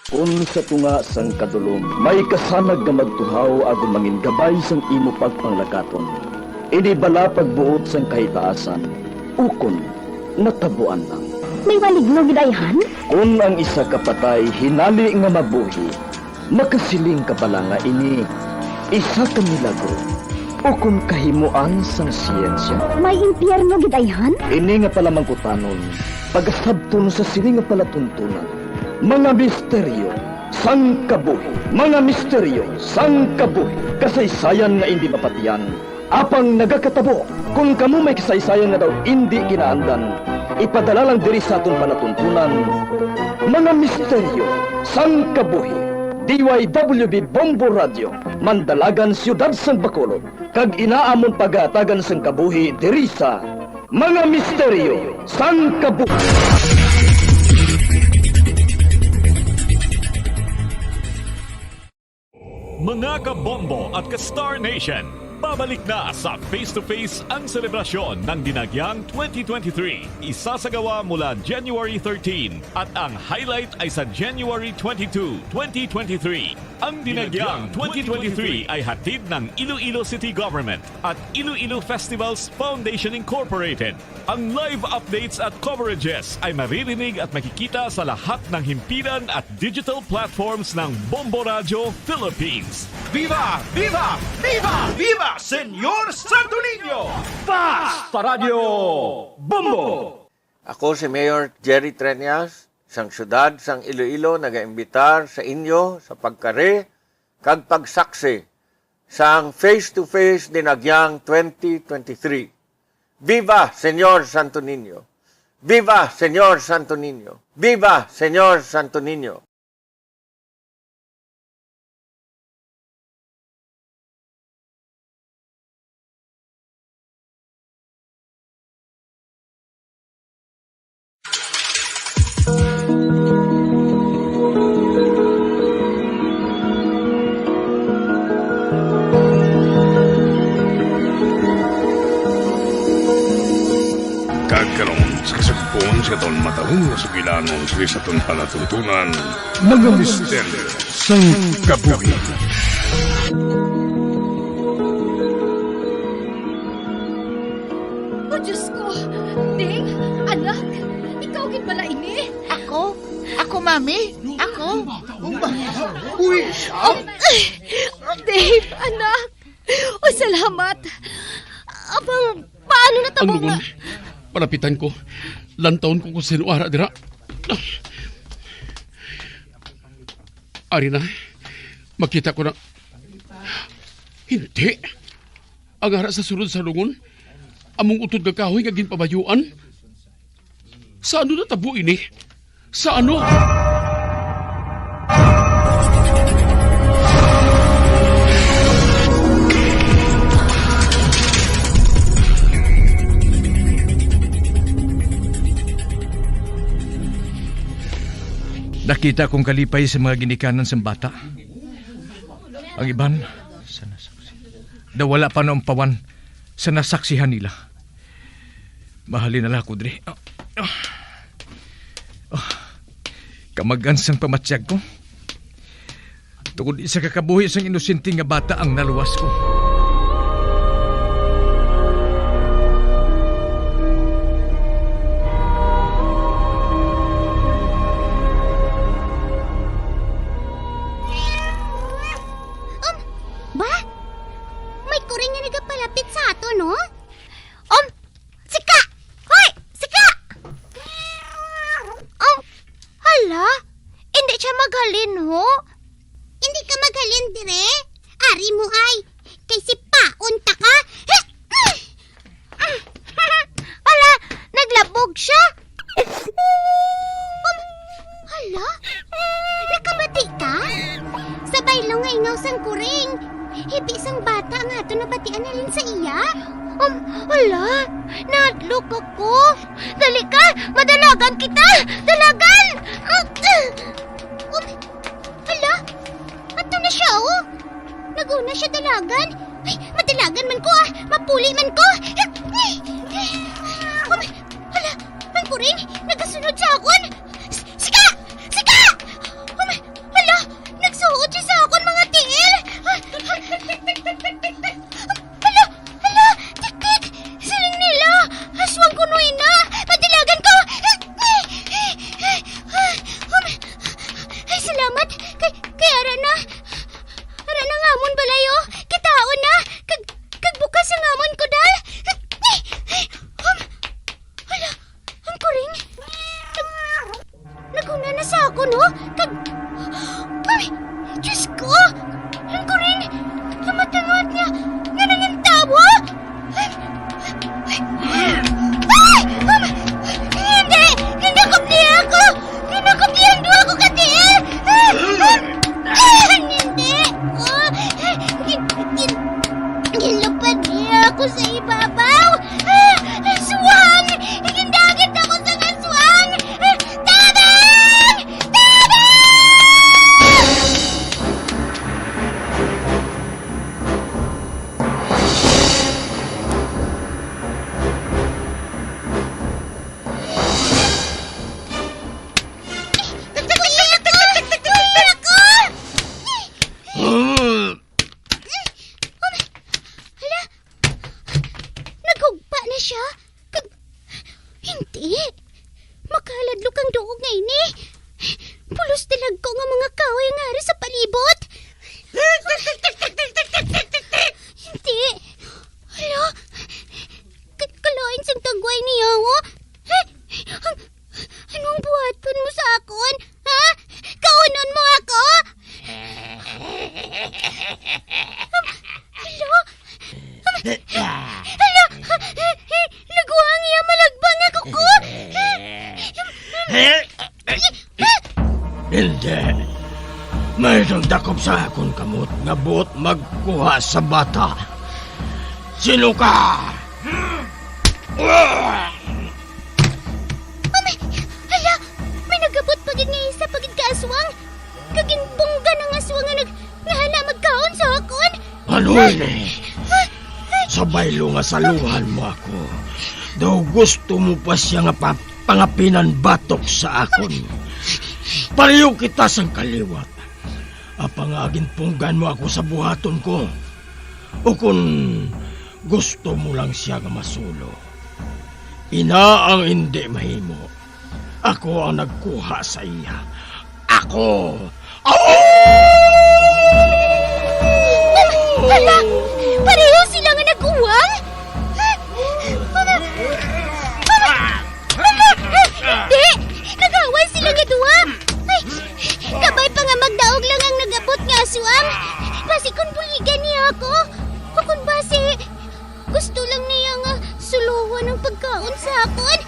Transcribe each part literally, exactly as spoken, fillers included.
Kon sa tunga sang kadulom may kasanag nga magtuhaw agod mangin gabay sang imo pagpanglakaton, ini bala pagbuot sang kahitaasan, ukon natabuan lang. May maligno gid ayhan? Kon ang isa ka patay hinali nga mabuhi, makasiling ka bala nga ini isa ka milagro ukon kahimoan sang siyensya? May impyerno gid ayhan? Ini nga palamangkutanon, pagasabton sa sini nga palatuntunan. Mga misteryo sang kabuhi. Mga misteryo sang kabuhi. Kasaysayan nga indi mapatian, apang nagakatabo. Kon kamo may kasaysayan nga daw indi kinaandan, ipadala lang diri sa aton palatuntunan. Mga misteryo sang kabuhi. D Y W B Bombo Radio, Mandalagan, Siyudad sang Bacolod, kag ina amon pagahatagan sang kabuhi diri sa Mga Misteryo sang Kabuhi. Mga ka-Bombo at ka-Star Nation, pabalik na sa Face to Face ang selebrasyon ng Dinagyang twenty twenty-three. Isasagawa mula January thirteen at ang highlight ay sa January twenty-two, twenty twenty-three. Ang Dinagyang twenty twenty-three ay hatid ng Iloilo City Government at Iloilo Festivals Foundation Incorporated. Ang live updates at coverages ay maririnig at makikita sa lahat ng himpilan at digital platforms ng Bombo Radio Philippines. Viva! Viva! Viva! Viva Señor Santo Niño! Fast pa Radyo Bombo! Ako si Mayor Jerry Treñas, sang siyudad sang Iloilo, nagaimbitar sa inyo sa pagkari kag pagsaksi sang Face to Face Dinagyang twenty twenty-three. Viva Señor Santo Niño! Viva Señor Santo Niño! Viva Señor Santo Niño! Kag karon, sa kasugpon sa aton matahong nga sugilanon sa aton palatuntunan, mga misteryo sang kabuhi. Oh, Diyos ko! Dave, anak, ikaw gid bala ini? Ako? Ako, Mami? Ako? Uy, siya? Oh, Dave, anak! Oh, salamat! Apang, paano natabo nga? Ang lungon, palapitan ko. Lantawon ko kung sino ara dira. Ari na. Makita ko na. Hindi. Ang ara sa sulod sa lungon, among utod nga kahoy nga ginpabayuan. Sa ano natabo ini? Sa ano? Nakita kong kalipay sa mga ginikanan sang bata. Ang iban, sa nasaksi. Daw wala pa naumpawan sa nasaksihan nila. Mahalin na lang ako diri. Ah, ah. Ah. Kamag-an sang pamatyag ko. Tungod isa ka kabuhi sang inosente nga bata ang naluwas ko. Um, ba? May kuring nga nagapalapit sa ato, no? Um, sika! Hoy! Sika! Um, hala, indi siya maghalin, ho? Indi ka maghalin dire? Ari mo ay, kay sipaon ta ka. Hala, naglabog siya. Um, hala, nakabati ka? Sa baylo nga ingaw sang kuring. Hibi sang bata nga ato nabatian halin sa iya. Um, hala, nahadlok ako. Dali ka, madalagan kita. Dalagan! Um, hala, ato na siya, oh. Nag-una siya dalagan. Ay, madalagan man ko, ah. Mapuli man ko. Um, hala, ang kuring, nagasunod sa akon. S-, sika! Sika! Um, sa akon, no? Kag, ay, Diyos ko! Ang kuring, ang matangad niya, nga nangintawa! Ay! Ay! Hindi! Ginakup niya ako! Ginakup niya ang duha ko ka tiil! Ah! Ah! Hindi! Ah! Gin-, gin-, ginlupad niya ako sa ibabaw! Ah! Aswang! Gindagit ako sa aswang! Ah! Tabang! Tabang! Kuya ko! Kuya ko! Hala, naghugpa na siya. Kag, hindi. Makaladlok ang duog nga ini. Pulos talagko nga mga kahoy nga ari sa palibot. Hindi. Hala, ka-, kalain sing dagway niya, oh. Ang, ano ang buhaton mo sa akon? Ha? Kaunon mo ako? Hala? Hala? Naguwang iya malagbang nga kuko. Hindi. May nagdakop sa akon kamot nga buot magkuha sa bata. Sino ka? Amay! Hala! May nagabot pa gid nga isa pa gid ka aswang. Kag ginpunggan ang aswang nga nag-, nga hala magkaon sa akon. Ano ini? Sa baylo nga saluhan mo ako, daw gusto mo pa siya nga pa-, pangapinan batok sa akon. Pareho kita sang kaliwat. Apang nga ginpunggan mo ako sa buhaton ko. O kon gusto mo lang siya nga masulo, ina ang indi mahimo. Ako ang nagkuha sa iya. Ako! Aw! Hala! Pareho sila nga nag-uwang? Hindi! Nag-away sila nga duha! Ay, kabay pa nga magdaog lang ang nag-abot nga aswang. Basi kon buligan niya ako. O kon basi, gusto lang niya nga suluhon ang pagkaon sa akon.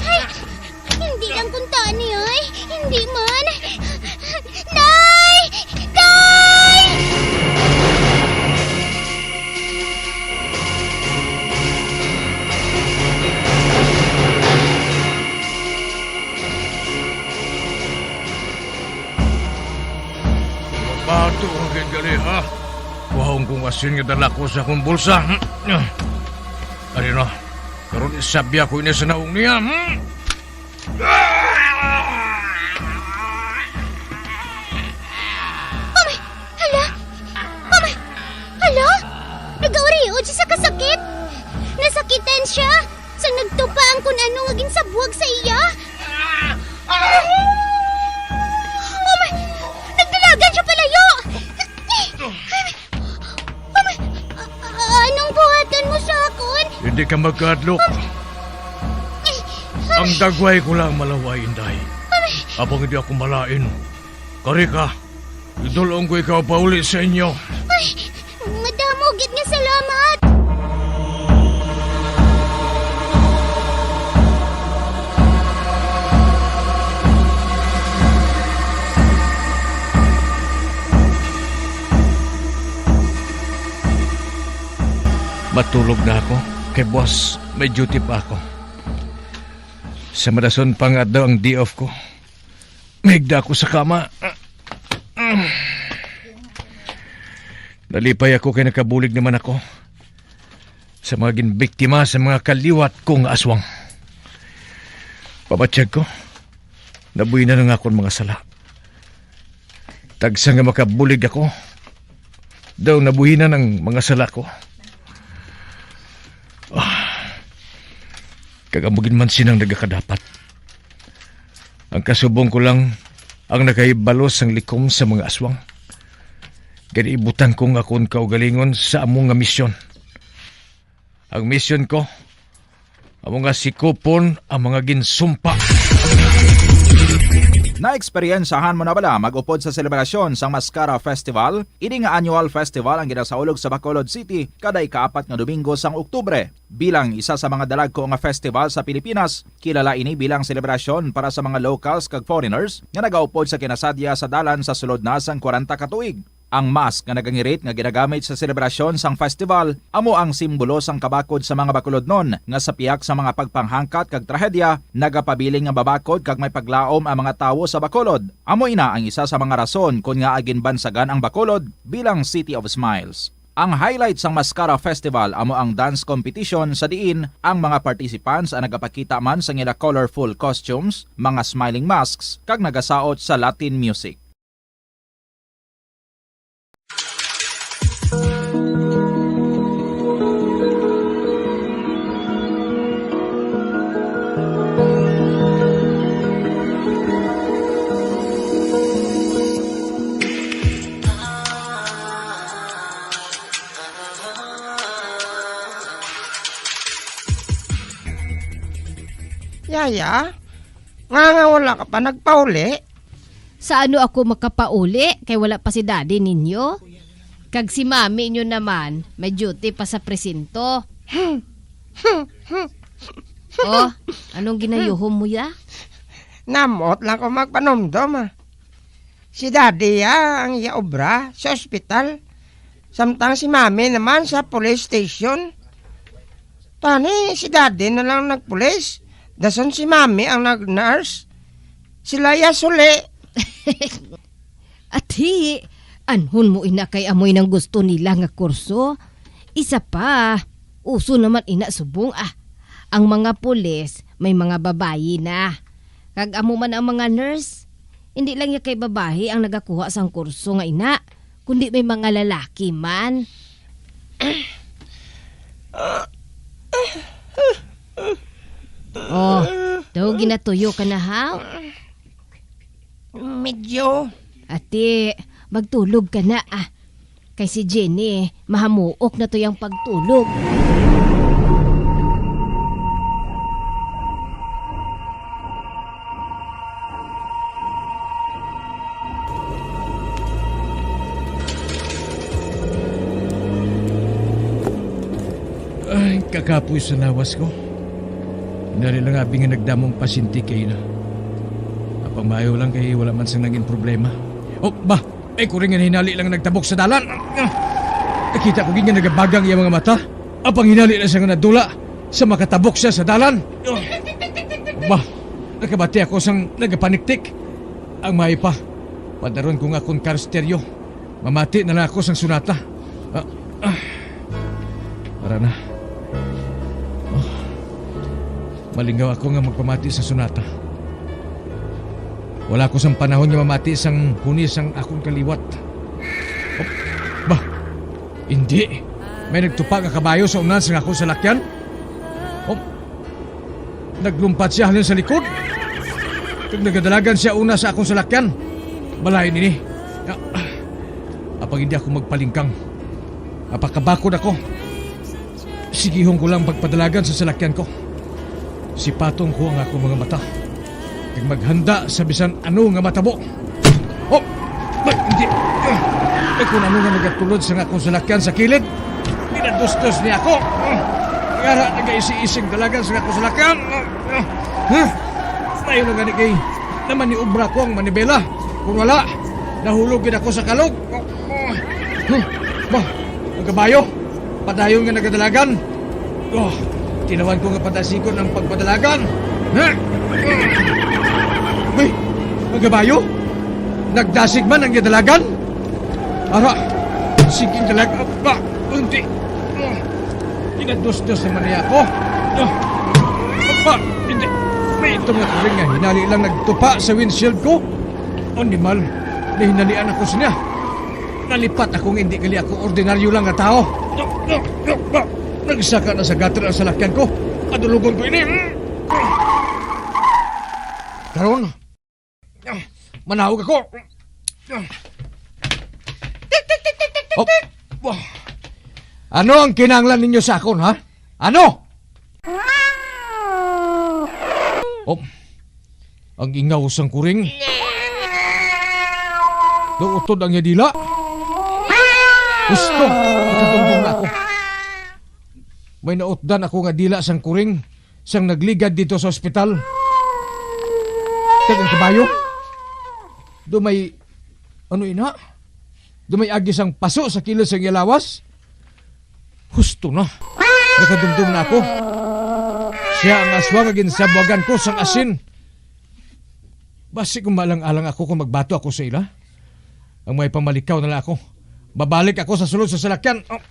Ay, hindi lang kuntani, ay. Hindi man. Nay! Nay! Mabato ang gingali, ha? Kuhaon kong asin nga dala ko sa akong bulsa. Ari na. Karon isabya ko ini sa naong niya. Hmm? Amay! Hala! Amay! Hala! Nagauriod siya sa kasakit! Nasakitan siya! Sang nagtupa ang kun ano nga ginsabwag sa iya! Amay! Nagdalagan siya palayo! Amay! A-, a-, anong buhatan mo sa akon? Hindi ka magkadlok. Ang dagway ko lang malaway, Inday. Apang hindi ako malain. Kari ka, idulong ko ikaw pauli sa inyo. Ay, madamo gid nga salamat. Matulog na ako, kay buwas may duty pa ako. Sa madason pa nga adlaw ang day off ko, mahigda ako sa kama. Nalipay ako kay nakabulig naman ako sa mga ginbiktima sa mga kaliwat kong aswang. Pabatyag ko, nabuhinan ang akon mga sala. Tagsa nga makabulig ako, daw nabuhinan ang mga sala ko. Ah, kag amo gid man sinang nagakadapat. Ang kasubong ko lang ang nakahibalo sang likom sa mga aswang. Gani ibutang ko ang akon kaugalingon sa amo nga misyon. Ang misyon ko, amo nga sikupon ang mga ginsumpa. Naeksperyensahan mo na bala mag-upod sa selebrasyon sang Mascara Festival? Ini nga annual festival ang ginasaulog sa Bacolod City kada ikaapat nga Domingo sang Oktubre. Bilang isa sa mga dalagko nga festival sa Pilipinas, kilala ini bilang selebrasyon para sa mga locals kag foreigners nga nagaupod sa kinasadya sa dalan sa sulod na sang kwarenta ka tuig. Ang mask nga nagangirit nga ginagamit sa selebrasyon sang festival amo ang simbolo sang kabakod sa mga Bacolodnon, nga sa pihak sa mga pagpanghangkat kag trahedya, nagapabilin nga mabakod kag may paglaom ang mga tawo sa Bacolod. Amo ina ang isa sa mga rason kon ngaa ginbansagan ang Bacolod bilang City of Smiles. Ang highlight sang Mascara Festival amo ang dance competition, sa diin ang mga participants ang nagapakita man sang ila colorful costumes, mga smiling masks, kag nagasaot sa Latin music. Yaya, nga nga wala ka pa nagpauli? Sa ano ako makapauli kay wala pa si daddy ninyo? Kag si mami nyo naman, may duty pa sa presinto. Oh, anong ginayuhom mo ya? Namot lang ko magpanumdom, ah. Si daddy, ah, ang iya obra sa ospital. Samtang si mami naman sa police station. Tani, si daddy na lang nagpulis. Dason si mami ang nag-nurse. Sila ya suli. Ati, anhon mo ina kay amoy nang gusto nila nga kurso? Isa pa, uso naman ina subong, ah. Ang mga pulis may mga babayi na. Kag amo man ang mga nurse, hindi lang ya kay babayi ang nagakuha sang kurso nga ina, kundi may mga lalaki man. Oh, daw ginatuyo ka na, ha? Medyo. Ati, magtulog ka na, ah. Kay si Jenny, mahamuok na to yang pagtulog. Ay, kakapoy sa lawas ko. Hinali lang abi nga nagdamong pasyente kay na. Apang maayo lang kay wala man sang nangin problema. Oh, ba! Ay, kuring nga hinali lang nagtabok sa dalan. Ah! Nakita ko gid nga nagabagang iya mga mata. Apang hinali lang siya nga nadula sa makatabok siya sa dalan. Ah! Ba! Nakabati ako sang nagapaniktik. Ang maayo pa, padaron ko nga akon car stereo. Mamati na lang ako sang sonata. Ah, ah. Para na. Oh. Malingaw ako nga magpamati sa sonata. Wala ko sang panahon nga mamati sang huni sang akon kaliwat. Oh, ba? Hindi. May nagtupa nga kabayo sa unahan sang akon salakyan. Oh, naglumpat siya halin sa likod. Kag nagadalagan siya una sa akong salakyan. Balayon ini. Ah, ah. Apang hindi ako magpalingkang. Mapakabakod ako. Sigihon ko lang pagpadalagan sa salakyan ko. Sipaton ko ang akong mga mata. Kag maghanda sa bisan ano nga matabo. Oh! Ay, hindi. Ay, kung ano nga nagatulod sa akong salakyan sa kilid, pinadustos niya ako. Yara, nagaisi-ising dalagan sa akong salakyan. Huh? Mayo na gani kay naman ni obra ko ang manibela. Kung wala, nahulog gid ako sa kalog. Huh? Ba, ang kabayo. Padayon nga nagadalagan. Oh, tinawan ko nga padasigon ang pagpadalagan. Ha? Uy, ang kabayo? Nagdasig man ang iya dalagan? Ara, sige ang dalagan. Ba, hindi. Oh, kinadusdos naman niya ako. Oh, ba, hindi. May ito nga kuring nga hinali lang nagtupa sa windshield ko. Animal, nahinalian ako sa niya. Nalipat ako nga hindi gali ako ordinaryo lang nga tao. Nagsaka na sa gutter ang salakyan ko. Padulugon ko ini. Karon, manawag ako. Oh. Ano ang kinahanglan ninyo sa akon, ha? Ano? Oh. Ang ingaw sang kuring. Daw utod ang iya dila. Husto, nakatumdom na ako. May nautdan ako nga dila sang kuring sang nagligad dito sa ospital. Kag ang kabayo. Do may, ano ina? Do may agi sang paso sa kilid sang iya lawas. Husto na. Nakadumdom na ako. Siya ang aswang nga ginsabwagan ko sang asin. Basi kung malang-alang ako kung magbato ako sa ila. Ang may pamalikaw na lang ako. Babalik ako sa sulod sa salakyan. Oh.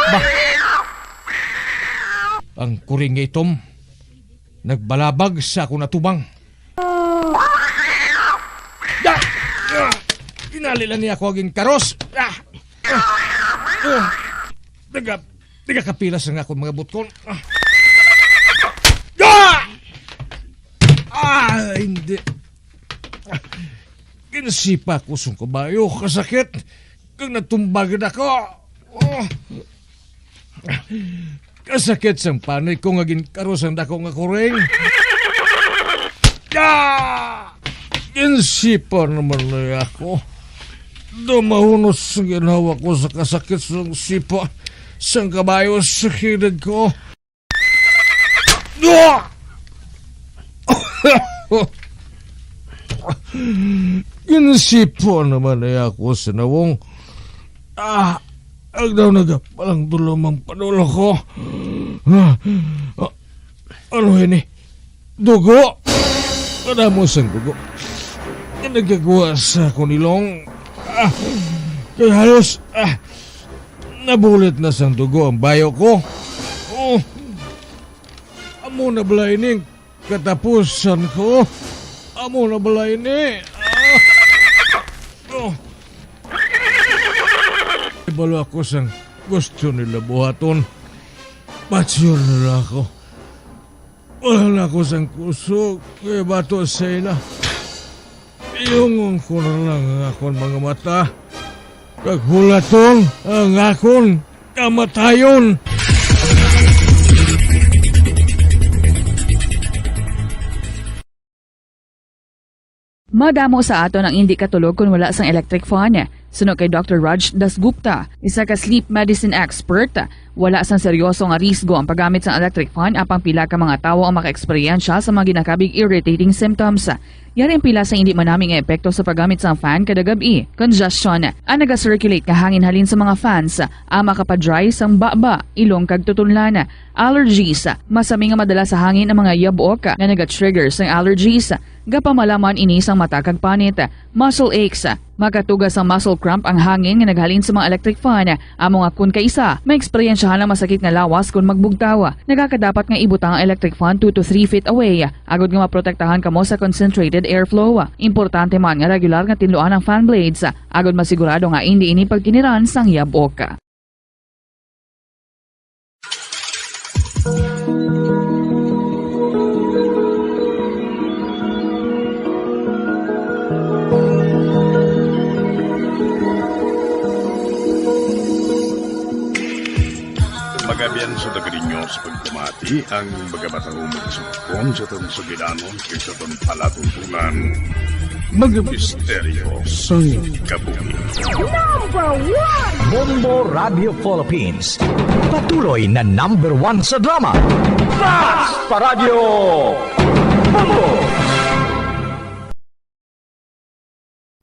Ba? Ang kuring nga itom nagbalabag sa akong atubang. Ah! Ah! Ginali lang niya ako ang karos. Ah! Ah! Ah! Naga-, nagakapilas ang akong mga butkon. Ah! Ah! Ah, hindi. Ginsipa ko sang kabayo, kasakit, kag natumba gid ako. Oh. Kasakit sang panit ko nga ginkaros ang dako nga kuring. Ah! Ginsipa naman na ako. Dumahunos ang ginhawa ko sa kasakit sang sipa sang kabayo sa kilid ko. Ginsipo naman niya ako sa nawong. Ah, ang daw nagapalang dulom ang panulo ko. Ah, ah, ano ini? Dugo! Kadamo sang dugo. Nagkagawa sa akong ilong. Ah, kay halos, ah, nabulit na sang dugo ang bayo ko. Oh. Amo na bala ini ang katapusan ko. Amo na bala ini. Ah. Oh. Ibalo ako sang gusto nila buhaton. Mature na ako. Wala na ako sang kusog kay bato sa ila. Iyungon ko na lang ang akon mga mata, kag hulaton ang akon kamatayon. Madamo sa aton ang indi katulog kon wala sang electric fan. Suno kay Doktor Raj Dasgupta, isa ka sleep medicine expert, wala sang seryoso nga risgo ang paggamit sang electric fan, apang pila ka mga tawo ang makaeksperyensya sa mga ginakabig irritating symptoms. Yari ang pila sa indi manami nga epekto sa paggamit sang fan kada gab-i: congestion, ang naga-circulate nga hangin halin sa mga fans, ang makapa-dry sang baba, ilong kag tutunlan, allergies, masami nga madala sa hangin ang mga yabok nga naga-trigger sang allergies, gapamalaman ini sang mata kag panit, muscle aches, makatuga sang muscle cramp ang hangin nga naghalin sa mga electric fan, amo nga kon kaisa, maeksperiensyahan ang masakit nga lawas kon magbugtaw. Nagakadapat nga ibutang ang electric fan two to three feet away, agod nga maprotektahan kamo sa concentrated airflow. Importante man nga regular nga tinluan ang fan blades, agod masigurado nga indi ini pagkiniran sang yabok. Magabiyan sa taga ninyo sa pagpamati ang mga batahumog sa kon sa tong sugilanon kay sa tong palatuntunan. Mga misteryo sang kabuhi. Number one! Bombo Radio Philippines. Patuloy na number one sa drama. Fast pa Radyo Bombo!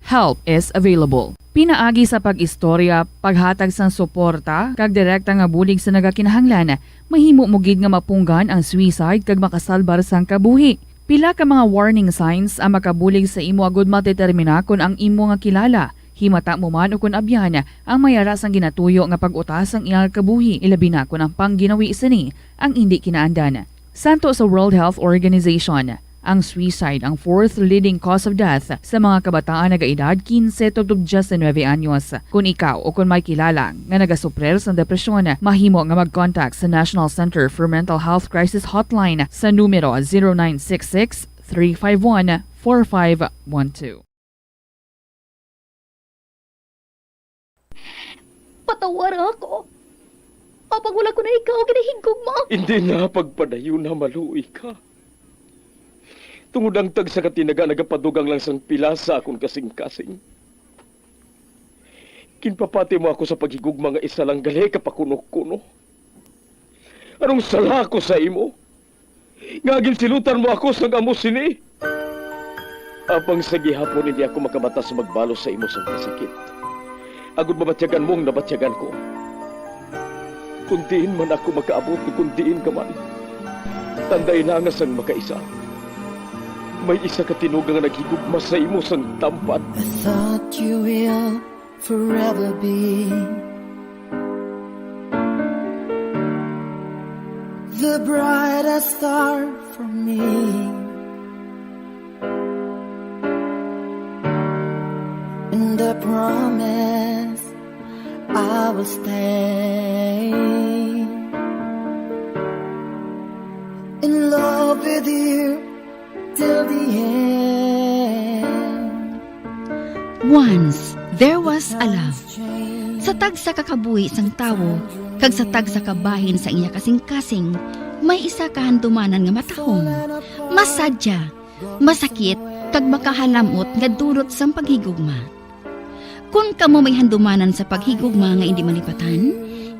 Help is available. Pinaagi sa pag-istorya, paghatag sang suporta, kag direkta nga bulig sa nagakinahanglan, mahimo mo gid nga mapunggan ang suicide kag makasalbar sang kabuhi. Pila ka mga warning signs ang makabulig sa imo agud madetermina kon ang imo nga kilala, himata mo man ukon abyan, ang may ara sang ginatuyo nga pag-uta sang iya kabuhi, ilabi na kon ang pangginawi sini ang indi kinaandan. Santo sa World Health Organization, ang suicide ang fourth leading cause of death sa mga kabataan nagaedad kinse tubtob diyes nuebe anyos. Kon ikaw o kon may kilala nga nagasuprir sang depresyon, mahimo nga mag-contact sa National Center for Mental Health Crisis Hotline sa numero zero nine six six, three five one, four five one two. Patawara ako. Apang wala ko na ikaw ginahigugma. Hindi na, pagpadayon na, maluoy ka. Tungod ang tagsa ka tinaga nagapadugang lang sang pila sa akon kasing-kasing. Ginpapati mo ako sa paghigugma nga isa lang gali ka pakuno-kuno. Anong sala ako sa imo? Nga ginsilutan mo ako sang amo sini? Apang sa gihapon hindi ako makamata sa magbalos sa imo sang kasakit. Agod mabatyagan mo ang nabatyagan ko. Kung diin man ako makaabot, kung diin ka man, tandai na nga sang makaisa, may isa ka tinuga nga naghigugma sa imo sang tampad. I thought you will forever be the brightest star for me. And I promise I will stay in love with you till the end. Once there was a love. Sa tagsa ka kabuhi sang tawo, kag sa tagsa ka bahin sa iya kasing-kasing, may isa ka handumanan nga matahom, masadya, masakit, kag makahalam-ot nga dulot sang paghigugma. Kon kamo may handumanan sa paghigugma nga indi malipatan,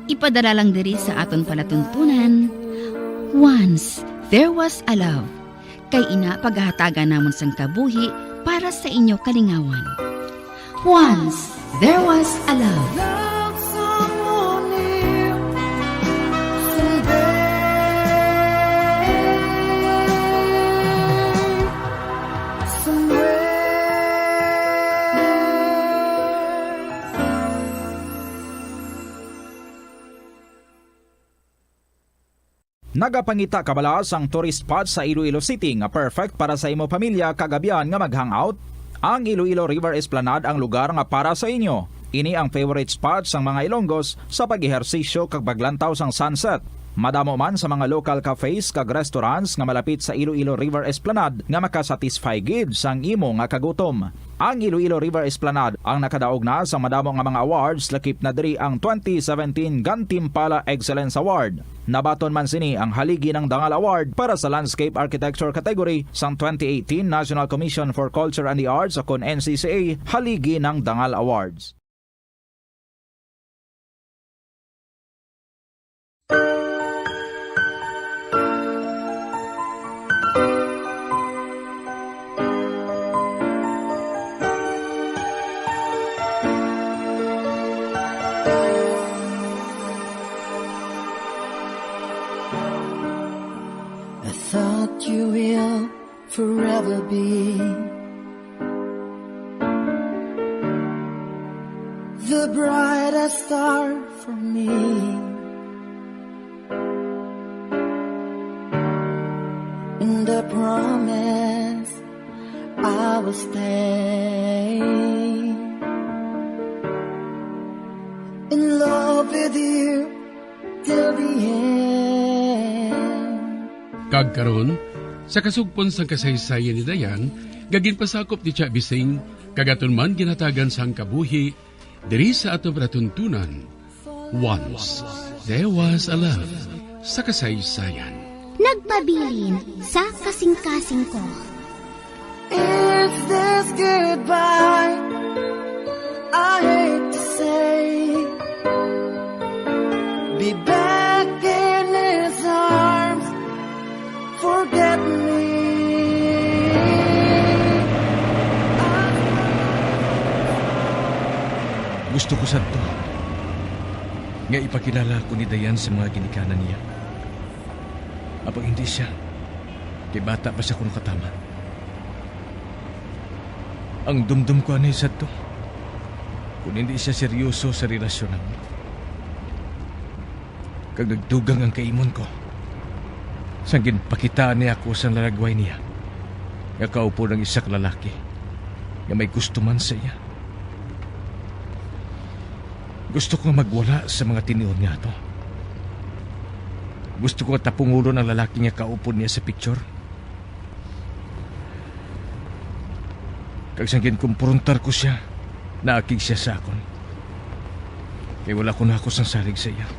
ipadala lang diri sa aton palatuntunan, Once There Was a Love. Kay ina, pagahatagan namon sang kabuhi para sa inyo kalingawan. Once There Was a Love. Love someone new someday, somewhere. Nagapangita ka bala sang tourist spot sa Iloilo City nga perfect para sa imo pamilya kag abyan nga mag-hangout? Ang Iloilo River Esplanade ang lugar nga para sa inyo. Ini ang favorite spot sang mga Ilonggos sa pag-ehersisyo kag paglantaw sang sunset. Madamo man sa mga local cafes kag restaurants nga malapit sa Iloilo River Esplanade nga makasatisfy gid sang imo nga kagutom. Ang Iloilo River Esplanade ang nakadaog na sa madamo nga mga awards, lakip na diri ang twenty seventeen Gantimpala Excellence Award. Nabaton man sini ang Haligi ng Dangal Award para sa Landscape Architecture category sang twenty eighteen National Commission for Culture and the Arts, o kon N C C A, Haligi ng Dangal Awards. I thought you will forever be the brightest star for me. And I promise I will stay in love with you till the end. Kag karon, sa kasugpon sang kasaysayan ni Dayan, nga ginpasakop ni Cha Bising, kag aton man ginhatagan sang kabuhi, diri sa aton palatuntunan, Once There Was a Love sa kasaysayan. Nagpabilin sa kasing-kasing ko. Is this goodbye? I hate to say, be back in his arms, forget me. Gusto ko sadto nga ipakilala ko ni Dayan sa mga ginikanan niya. Apang hindi siya, kay bata pa siya kuno kataman. Ang dumdom ko anay sadto, kung hindi siya seryoso sa relasyon namo. Kag nagdugang ang kaimon ko sang ginpakitaan niya ako sang lalagway niya nga kaupod ang isa ka lalaki nga may gusto man sa iya. Gusto ko nga magwala sa mga tinion nga ato. Gusto ko nga tapungulon ang lalaki nga kaupod niya sa picture. Kag sang ginkumprontar ko siya, naakig siya sa akon. Kay wala kuno ako sang salig sa iya.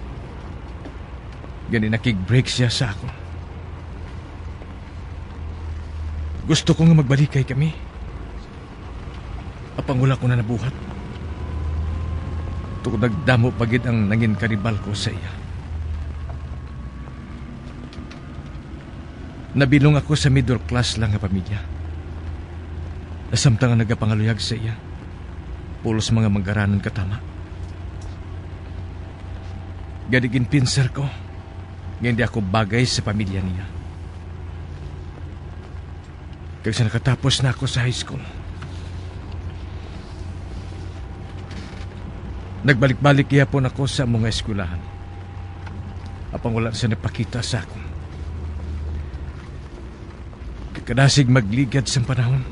Gani nakig-break siya sa akon. Gusto ko nga magbalikay kami. Apang wala ko na nabuhat. Tungod nagdamo pa gid ang nangin kanibal ko sa iya. Nabilong ako sa middle class lang nga pamilya. Samtang ang nagapangaluyag sa iya, pulos mga manggaranon katama. Gani ginpinsar ko nga hindi ako bagay sa pamilya niya. Kag sa nakatapos na ako sa high school, nagbalik-balik gihapon ako sa among eskwelahan. Apang wala siya nagpakita sa akon. Kag kadasig magligad sang panahon,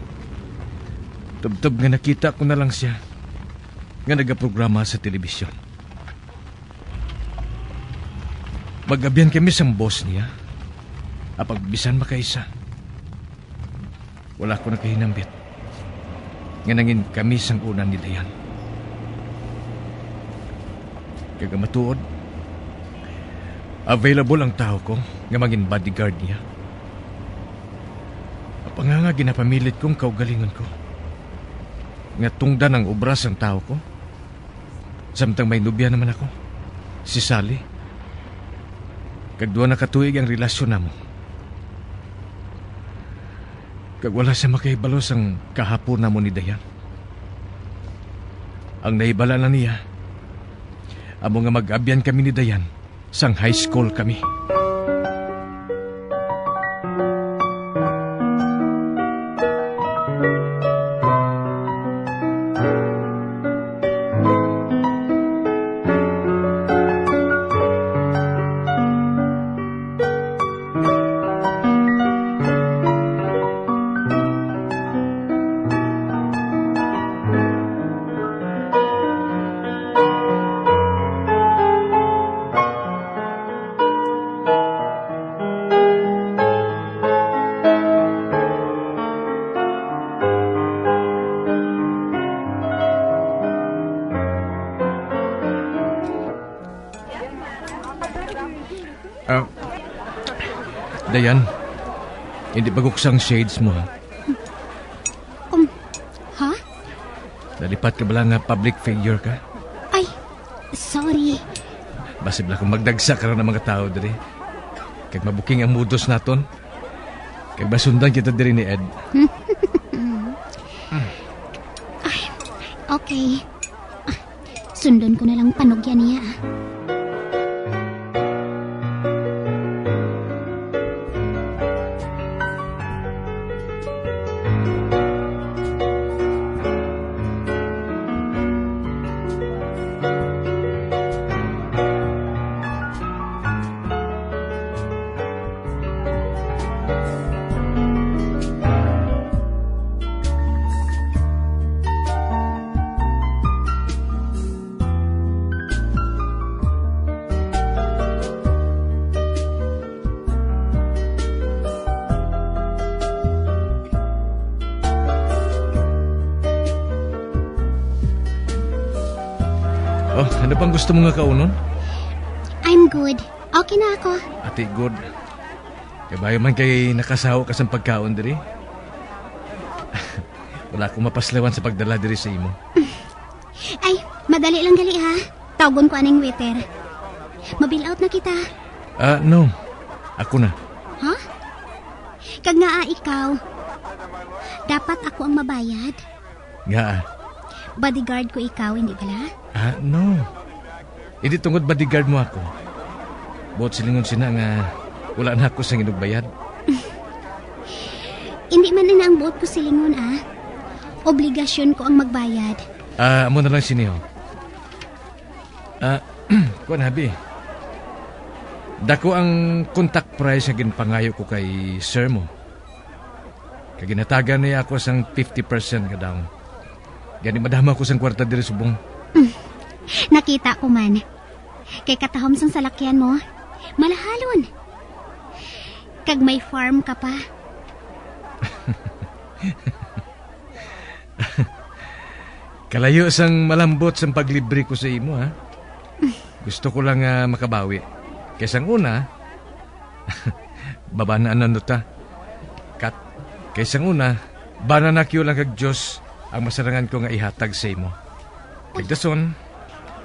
tubtob nga nakita ko na lang siya nga nagaprograma sa telebisyon. Mag-abyan kami sang boss niya, apang bisan makaisa, wala ko nakahinambit nga nangin kami sang una ni Dayan. Kag ang matuod, available ang tawo ko nga mangin bodyguard niya. Apang nga ginapamilit kong kaugalingon ko nga tungdan ang obra sang tawo ko. Samtang may nobya naman ako, si Sally. Kag duha na ka tuig ang relasyon namo. Kag wala siya makahibalo sang kahapon namo ni Dayan. Ang nahibal-an lang niya, amo nga mag-abyan kami ni Dayan sang high school kami. Ah, Dayan, hindi paguksang shades mo, ha? Um, ha? Nalipat ka bala nga public figure ka? Ay, sorry. Basi bala kung magdagsa karon ang mga tawo diri. Kag mabuking ang mudos naton. Kag masundan kita diri ni Ed. Ay, okay. Sundon ko na lang panugyan niya, ah. Oh, ano pang gusto mo nga kaunon? I'm good. Okay na ako. Ati, good. Kabayo man kay nakasaho ka sang pagkaon diri. Wala akong mapaslawan sa pagdala diri sa imo. Ay, madali lang gali ha. Tawgon ko aning waiter. Mabill out na kita. Ah, no. Ako na. Ha? Kag ngaa ikaw? Dapat ako ang mabayad? Ngaa? Bodyguard ko ikaw, hindi bala? Ah, no. Hindi tungod bodyguard mo ako. Buot silingon sina nga wala na ako sang inugbayad. Hindi man ina ang buot ko silingon, ah. Obligasyon ko ang magbayad. Ah, amo na lang sini, ho. Ah, kuwan, Habi. Dako ang contact price nga ginpangayo ko kay sir mo. Kag ginhatagan niya ako sang fifty percent nga down. Gani madama ko sang kwarta diri subong. Nakita ko man. Kay katahom sang salakyan mo, malahalon. Kag may farm ka pa. Kalayo sang malambot sang paglibre ko sa imo, ha? Gusto ko lang nga makabawi. Kay sang una, babanaan na ta. Cut. Kay sang una, banana cue lang kag juice ang masarangan ko nga ihatag sa imo. Kag dason,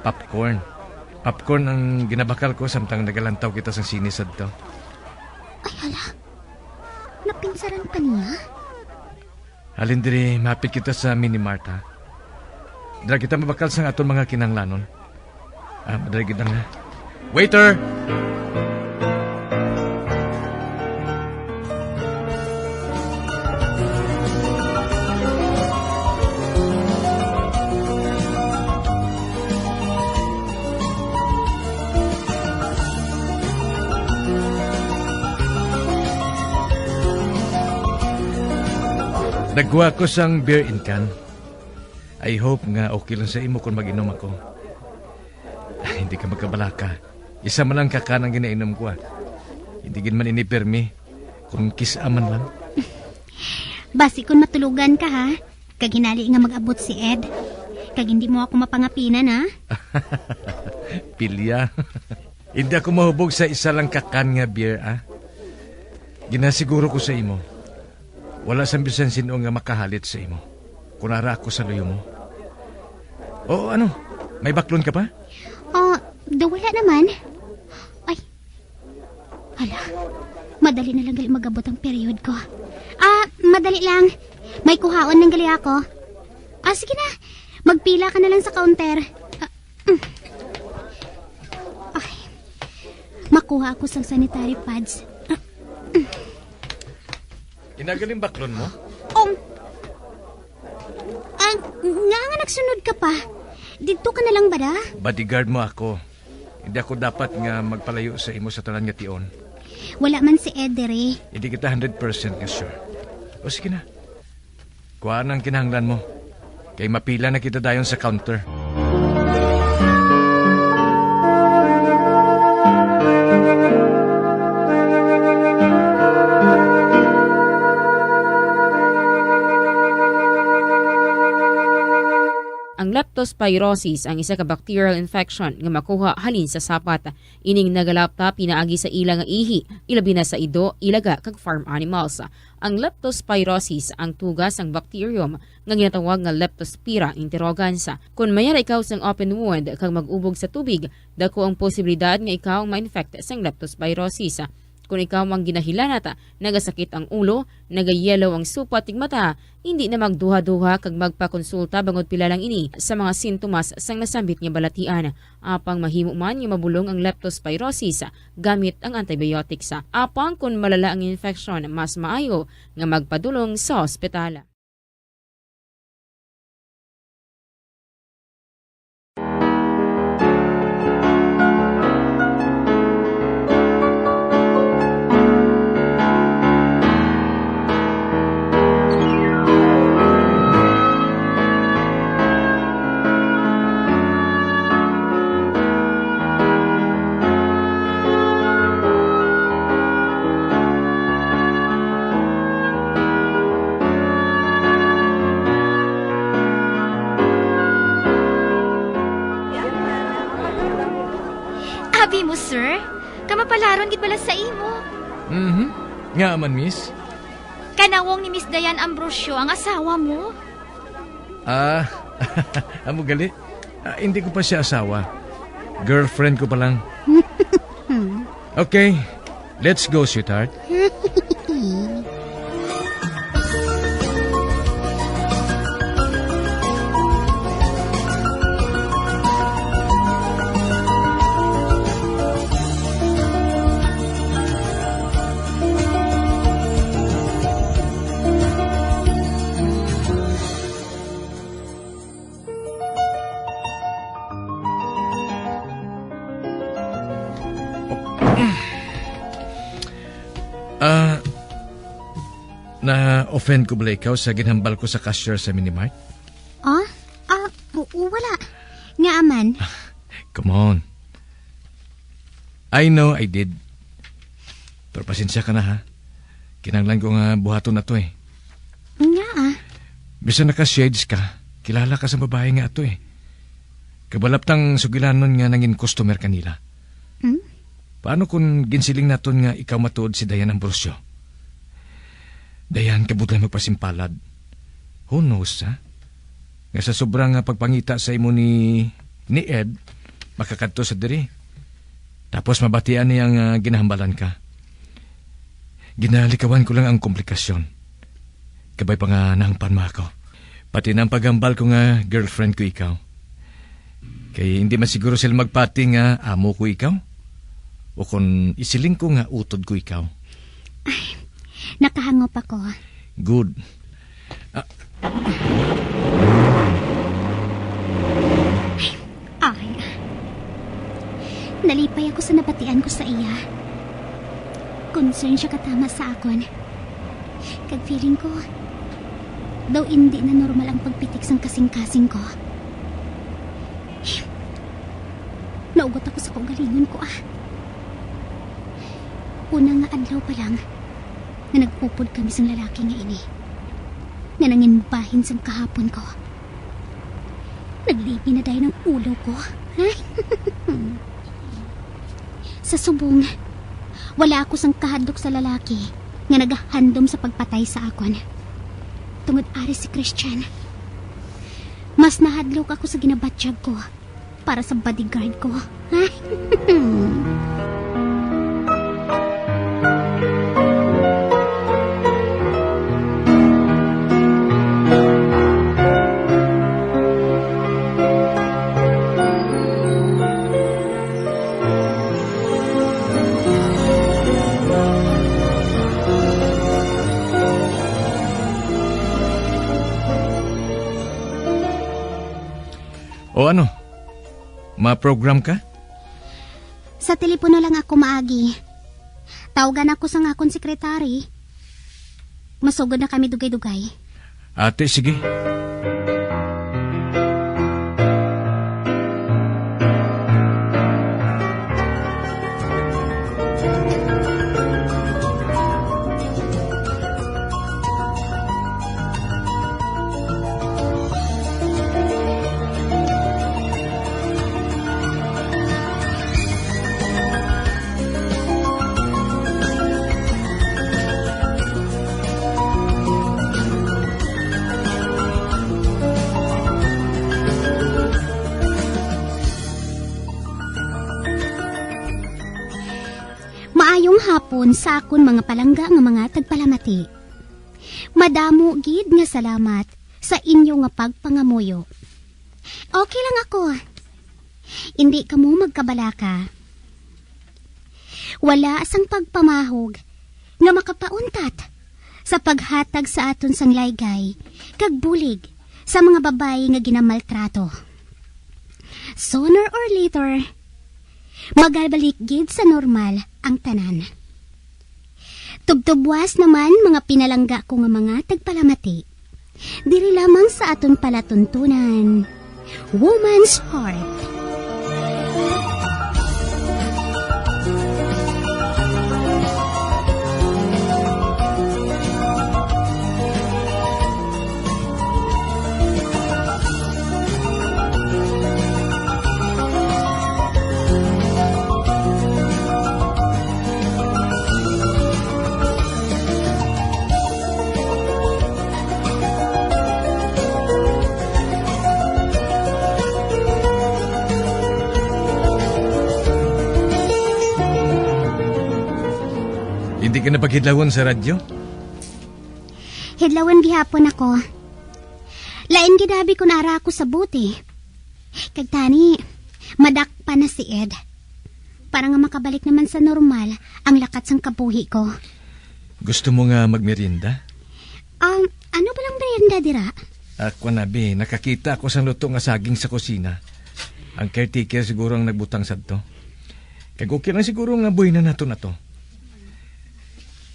popcorn. Popcorn ang ginabakal ko samtang nagalantaw kita sang sine sadto. Ay, hala. Napinsaran pa niya? Halin diri, mapit kita sa Minimart, ha? Dira kita mabakal sang aton mga kinahanglanon. Ah, madali gid lang, ha? Waiter! Nagkuha ko sang beer in can. I hope nga okay lang sa imo kung mag-inom ako. Ay, hindi ka magkabalaka. Isa man lang ka can ang ginainom ko, ah. Hindi gid man ini permi, kung kis-a man lang. Basi kun matulogan ka, ha? Kag hinali nga mag-abot si Ed. Kag hindi mo ako mapangapinan, ha? Pilya. Hindi ako mahubog sa isa lang ka can nga beer, ah. Ginasiguro ko sa imo, wala sang bisan sin-o nga makahalit sa imo, kun ara ako sa luyo mo. O ano, may baklon ka pa? Oh, daw wala naman. Ay, hala, madali na lang gali mag-abot ang period ko. Ah, madali lang. May kuhaon lang gali ako. Ah, sige na. Magpila ka na lang sa counter. Ah, mm. Ay, makuha ako sang sanitary pads. Ah, mm. Inagaling baklon mo? Um, ang, nga nga nagsunod ka pa. Didto ka na lang ba da? Bodyguard mo ako. Hindi ako dapat nga magpalayo sa imo sa tanan nga tion. Wala man si Ed diri. Hindi kita hundred percent nga sure. O sige na. Kuha ang kinahanglan mo. Kay mapila na kita dayon sa counter. Ang leptospirosis ang isa ka bacterial infection nga makuha halin sa sapat. Ining nagalapta pinaagi sa ila nga ihi, ilabi na sa ido, ilaga, kag farm animals. Ang leptospirosis ang tuga sang bacterium nga ginatawag nga Leptospira interrogans. Kon mayara ikaw sang open wound kag mag-ubog sa tubig, dako ang posibilidad nga ikaw ang ma-infect sang leptospirosis. Kon ikaw ang ginahilanat, nagasakit ang ulo, nagayellow ang supat ning mata, hindi na magduha-duha kag magpakonsulta bangod pila lang ini sa mga sintomas sang nasambit nga balatian. Apang mahimo man nga mabulong ang leptospirosis gamit ang antibiotics. Apang kon malala ang infeksyon, mas maayo nga magpadulong sa ospital. Abi mo, sir? Kamapalaron gid bala sa imo. Mhm. Ngaa man, miss? Kanawong ni Miss Diane Ambrosio ang asawa mo? Ah, amo gali? Ah, hindi ko pa siya asawa. Girlfriend ko pa lang. Okay, let's go, sweetheart. Ah, na-offend ko bala ikaw sa ginhambal ko sa cashier sa Minimart? Ah? Ah, w-, wala. Ngaa man? Come on. I know I did. Pero pasensya ka na, ha? Kinahanglan ko nga buhaton ato, eh. Ngaa? Bisan naka-shades ka, kilala ka sa babae nga ato, eh. Kabalaptang sugilanon nga nangin customer kanila. Hmm? Paano kung ginsiling naton nga ikaw matuod si Diane Ambrosio? Dayan, kabudlay magpasimpalad. Who knows, ha? Nga sa sobra nga pagpangita sa imo ni, ni Ed, makakadto sa diri. Tapos mabatian niya nga ginahambalan ka. Ginalikawan ko lang ang komplikasyon. Kabay pa nga nahangpan mo ako. Pati na ang paghambal ko nga girlfriend ko ikaw. Kay hindi man siguro sila magpati nga amo ko ikaw. O kon isiling ko nga utod ko ikaw. Ay, nakahangop ako. Good. Ah. Ay. Nalipay ako sa nabatian ko sa iya. Concern siya katama sa akon. Kag feeling ko, daw indi na normal ang pagpitik sang kasing-kasing ko. Naugot ako sa kaugalingon ko, ah. Una nga adlaw pa lang, nga nag-upod kami sang lalaki nga ini, nga nanginbahin sang kahapon ko. Naglibi na dayon ang ulo ko. Sa subong, wala ako sang kahadlok sa lalaki nga nagahandom sa pagpatay sa akon. Tungod ari si Christian, mas nahadlok ako sa ginabatyag ko para sa bodyguard ko. O ano? Ma-program ka? Sa telepono lang ako maagi. Tawgan ako sang akon sekretary. Masugod na kami dugay-dugay. Ate, sige. Maayong hapon sa akon mga palangga nga mga tagpalamati. Madamo gid nga salamat sa inyo nga pagpangamuyo. Okay lang ako. Indi kamo magkabalaka. Wala sang pagpamahog nga makapauntat sa paghatag sa aton sang laygay kag bulig sa mga babayi nga ginamaltrato. Sooner or later, magabalik gid sa normal ang tanan. Tubtubwas naman, mga pinalangga ko nga mga tagpalamati. Diri lamang sa aton palatuntunan, Woman's Heart. Hindi ka na paghidlawon sa radyo? Hidlawon gihapon ako. Lain gid abi kon ara ako sa bote. Kag tani, madakpan na si Ed. Para nga makabalik naman sa normal ang lakat sang kabuhi ko. Gusto mo nga magmerienda? Um, ano ba lang merienda dira? Ako na, bi. Nakakita ako sang luto nga saging sa kusina. Ang caretaker siguro ang nagbutang sadto. Kag okay lang siguro nga buhinan nato na to.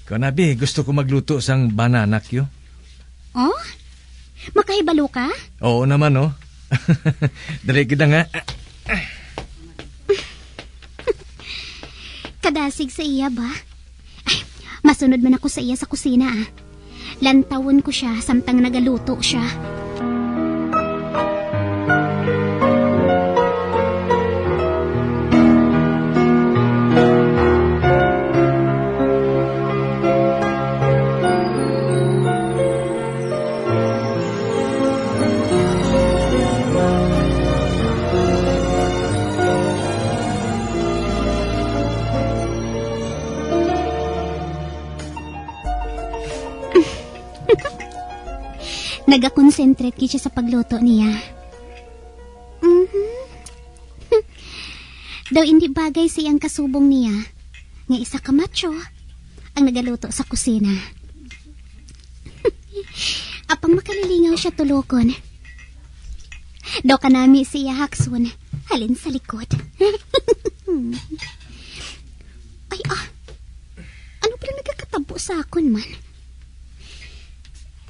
Ikaw na, bi, gusto ko magluto sang banana cue. Oh? Makahibalo ka? Oo naman, oh. Dali kita nga. Kadasig sa iya ba? Ay, masunod man ako sa iya sa kusina, ah. Lantawon ko sia samtang nagaluto sia. Nagakonsentrate gid siya sa pagluto niya. Mhm. Daw indi bagay sa iyang kasubong niya, nga isa ka macho ang nagaluto sa kusina. Apang makalilingaw siya tulokon. Daw kanami siya hakson, halin sa likod. Ay, ah. Ano pala nagakatabo sa akon man?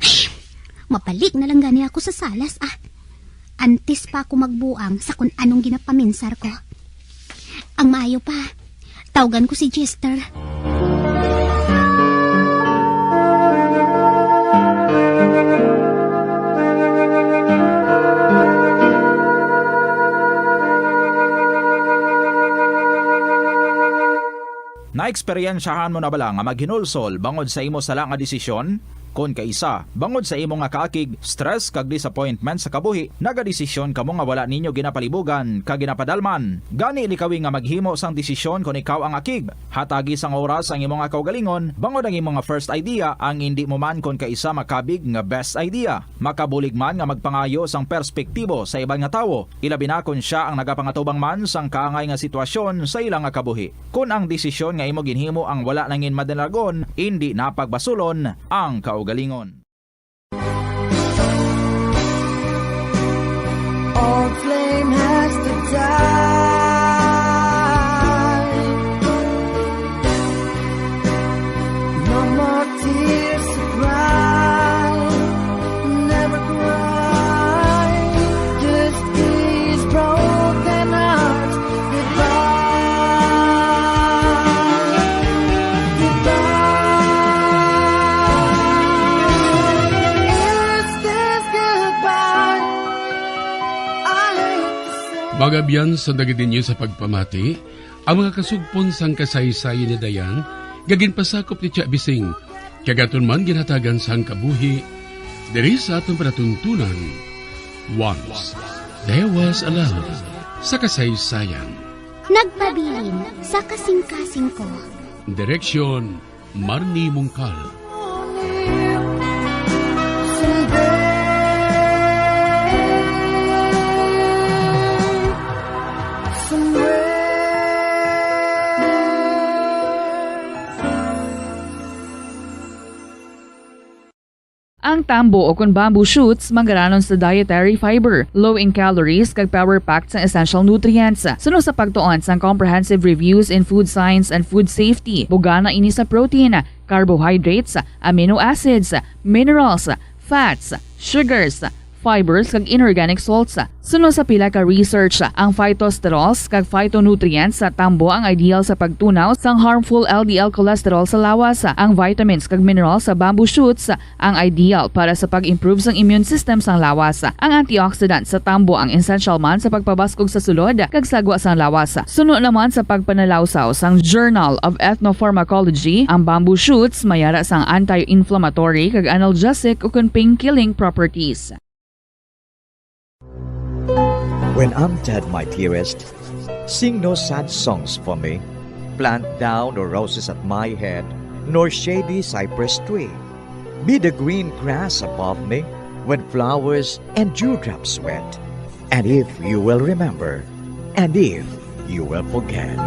Ay, mabalik na lang gani ako sa salas, ah. Antes pa ako magbuang sa kung anong ginapaminsar ko. Ang maayo pa, tawgan ko si Jester. Naeksperyensyahan mo na bala nga maghinulsol bangod sa imo sala nga desisyon? Kon kaisa, bangod sa imo nga kaakig, stress kag disappointment sa kabuhi, nagadesisyon kamo nga wala ninyo ginapalibugan kag ginapadalman. Gani likawi nga maghimo sang desisyon kon ikaw ang akig. Hatagi sang oras ang imo nga kaugalingon, bangod ang imo nga first idea ang indi mo man kon kaisa makabig nga best idea. Makabulig man nga magpangayo sang perspektibo sa iban nga tawo, ilabi na kon sia ang nagapangatubang man sang kaangay nga sitwasyon sa ila nga kabuhi. Kon ang desisyon nga imo ginhimo ang wala nangin madalagon, indi na pagbasulon ang kaugalingon. Old flame has to die. No more tears to cry. Never cry. Just these broken hearts. Goodbye. Goodbye. Is this goodbye? I hate to say. Mga abyan, sa dagit ninyo sa pagpamati, ang mga kasugpon sang kasaysayan ni Dayan nga ginpasakop ni Tia Bising, kag aton man ginhatagan sang kabuhi diri sa aton palatuntunan. Once There Was a Love sa Kasaysayan. Nagpabilin sa kasingkasing ko. Direksyon, Marnie Mungkal. Ang tambo o kon bamboo shoots manggaranon sa dietary fiber, low in calories, kag power-packed sang essential nutrients. Suno sa pagtuon sang Comprehensive Reviews in Food Science and Food Safety, bugana ini sa protein, carbohydrates, amino acids, minerals, fats, sugars, fibers, kag inorganic salts. Suno sa pila ka research, ang phytosterols kag phytonutrients sa tambo ang ideal sa pagtunaw sang harmful L D L cholesterol sa lawas. Ang vitamins kag minerals sa bamboo shoots ang ideal para sa pag-improve sang immune system sang lawas. Ang antioxidant sa tambo ang essential man sa pagpabaskog sa sulod kag sagwa sang lawas. Suno naman sa pagpanalawsaw sang Journal of Ethnopharmacology, ang bamboo shoots may ara sang anti-inflammatory kag analgesic ukon pain-killing properties. When I'm dead, my dearest, sing no sad songs for me. Plant thou no roses at my head, nor shady cypress tree. Be the green grass above me when flowers and dewdrops wet. And if you will remember, and if you will forget.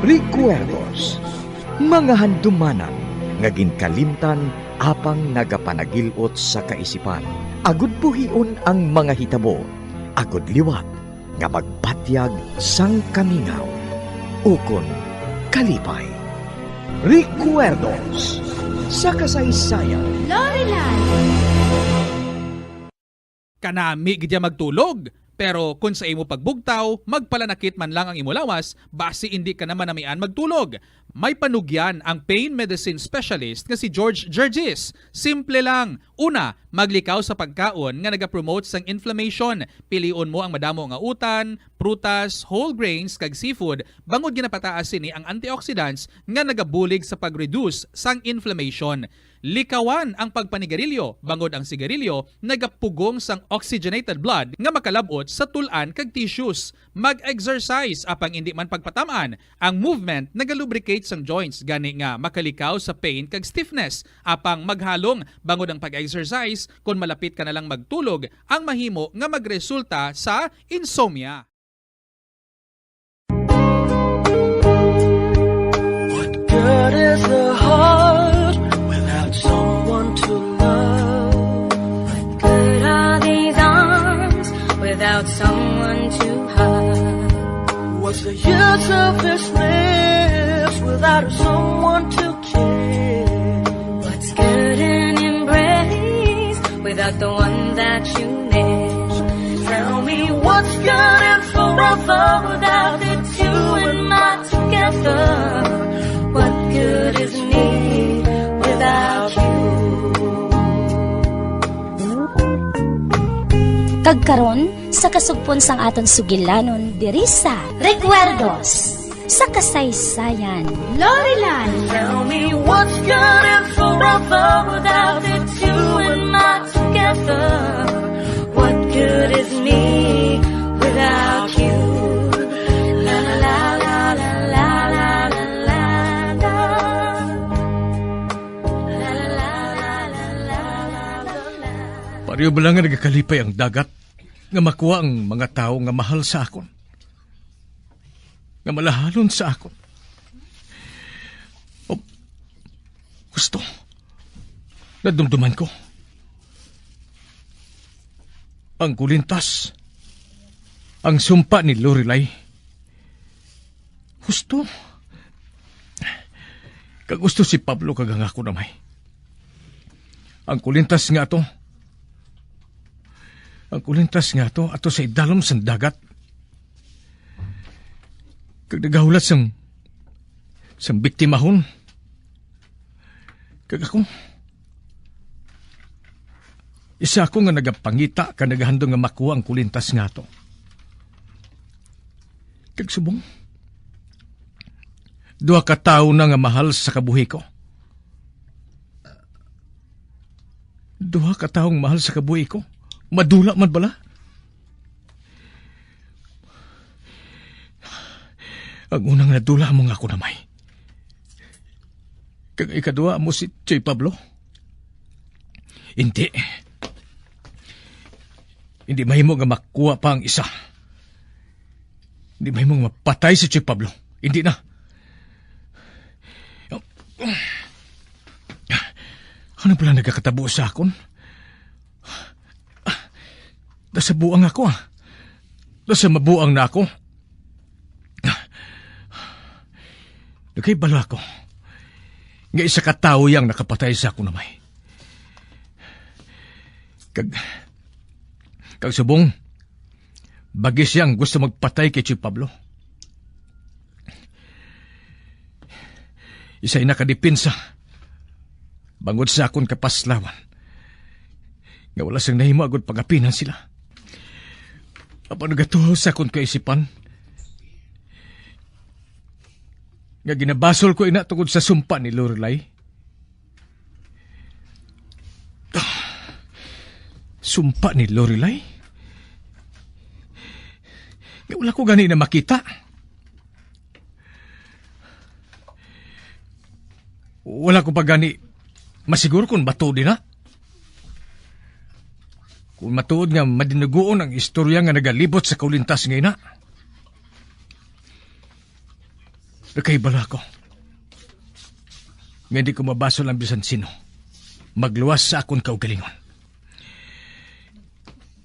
Recuerdos, mga handumanan nga ginkalimtan apang nagapanagil-ot sa kaisipan. Agud buhion ang mga hitabo, agud liwat nga magbatyag sang kamingaw ukon kalipay. Recuerdos sa Kasaysayan. Lorelan. Kanami gid ya magtulog, pero kon sa imo pagbugtaw, magpalanakit man lang ang imo lawas, basi indi ka na manamian magtulog. May panugyan ang pain medicine specialist nga si George Gergis. Simple lang. Una, maglikaw sa pagkaon nga nagapromote sang inflammation. Pilion mo ang madamo nga utan, prutas, whole grains, kag seafood, bangod ginapataas sini ang antioxidants nga nagabulig sa pag-reduce sang inflammation. Likawan ang pagpanigarilyo, bangod ang sigarilyo nagapugong sang oxygenated blood nga makalab-ot sa tul-an kag tissues. Mag-exercise, apang indi man pagpatam-an. Ang movement nagalubricate sang joints, gani nga makalikaw sa pain kag stiffness. Apang maghalong, bangod ang pag-exercise, kon malapit ka na lang magtulog, ang mahimo nga magresulta sa insomnia. What good is a heart without someone to love? What good are these arms without someone to hug? What's the use of this lips without someone to kiss? What's good an embrace without the one that you miss? Tell me what's good and forever without the two and not together. What good is me without you? Kag karon, sa kasugpon sang aton sugilanon diri sa Recuerdos sa Kasaysayan, Lorelan. Tell me what's good and forever without the two and not together. What good is me without you? La, la, la, la, la, la, la, la, la. Pareho bala nga nagakalipay ang dagat nga makuha ang mga tawo nga mahal sa akon, nga malahalon sa akon. O, gusto, nadumduman ko ang kulintas, ang sumpa ni Lorelai. Gusto. Kag gusto si Pablo kag ang akon amay. Ang kulintas nga ato, ang kulintas nga ato, ato sa idalom sang dagat. Kag nagahulat sang, sang biktimahon. Kag ako, isa ako nga nagapangita kag nagahandom nga makuha ang kulintas nga ato. Kag subong, duha ka tawo na nga mahal sa kabuhi ko. Duha ka tawo nga mahal sa kabuhi ko. Madula man bala? Ang unang nadula amo nga akon amay. Kag ikaduha amo si Choy Pablo. Hindi. Hindi mahimo nga makuha pa ang isa. Hindi mahimo nga mapatay si Choy Pablo. Hindi na. Ano pala nagakatabo sa akon? Nasa buang ako, ah. Nasa mabuang na ako. Nagkahibalo ako nga isa ka tawo yang nakapatay sa akon amay. Kag, kag subong, bagi siyang gusto magpatay kay Choy Pablo. Isa ina ka depensa bangod sa akon kapaslawan nga wala sang nahimo agud pagapinan sila. Apan nagatuhaw sa akon kaisipan nga ginabasol ko ina tungod sa sumpa ni Lorelai. Sumpa ni Lorelai? Nga wala ko gani na makita. Wala ko pa gani masiguro kung matuod na. Kung matuod nga madinugoon ang istorya nga nagalibot sa kaulintas nga ina. Nakahibalo ako nga hindi ko mabasol ang bisan sino magluwas sa akon kaugalingon.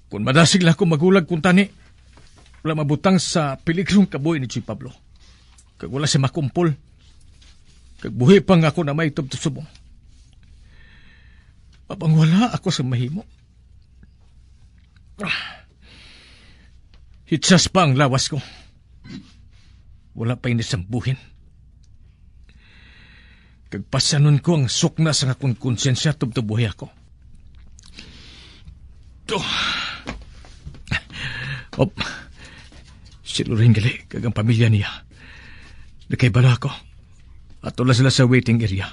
Kung madasig lang ako magulag kung tani, wala mabutang sa peligrong kabuhi ni Choy Pablo. Kag wala siya makumpol. Kag buhi pa nga ako na may tubtub subong. Apang wala ako sa mahimo. Ah. Hitsas pa ang lawas ko. Wala pa ini sambuhin. Kag pasanon ko ang sukna sang akon konsyensya tubtob buhi ako. To. Op. Si Lorraine gali, kag ang pamilya niya. Nakahibalo ako. Ato lang sila sa waiting area.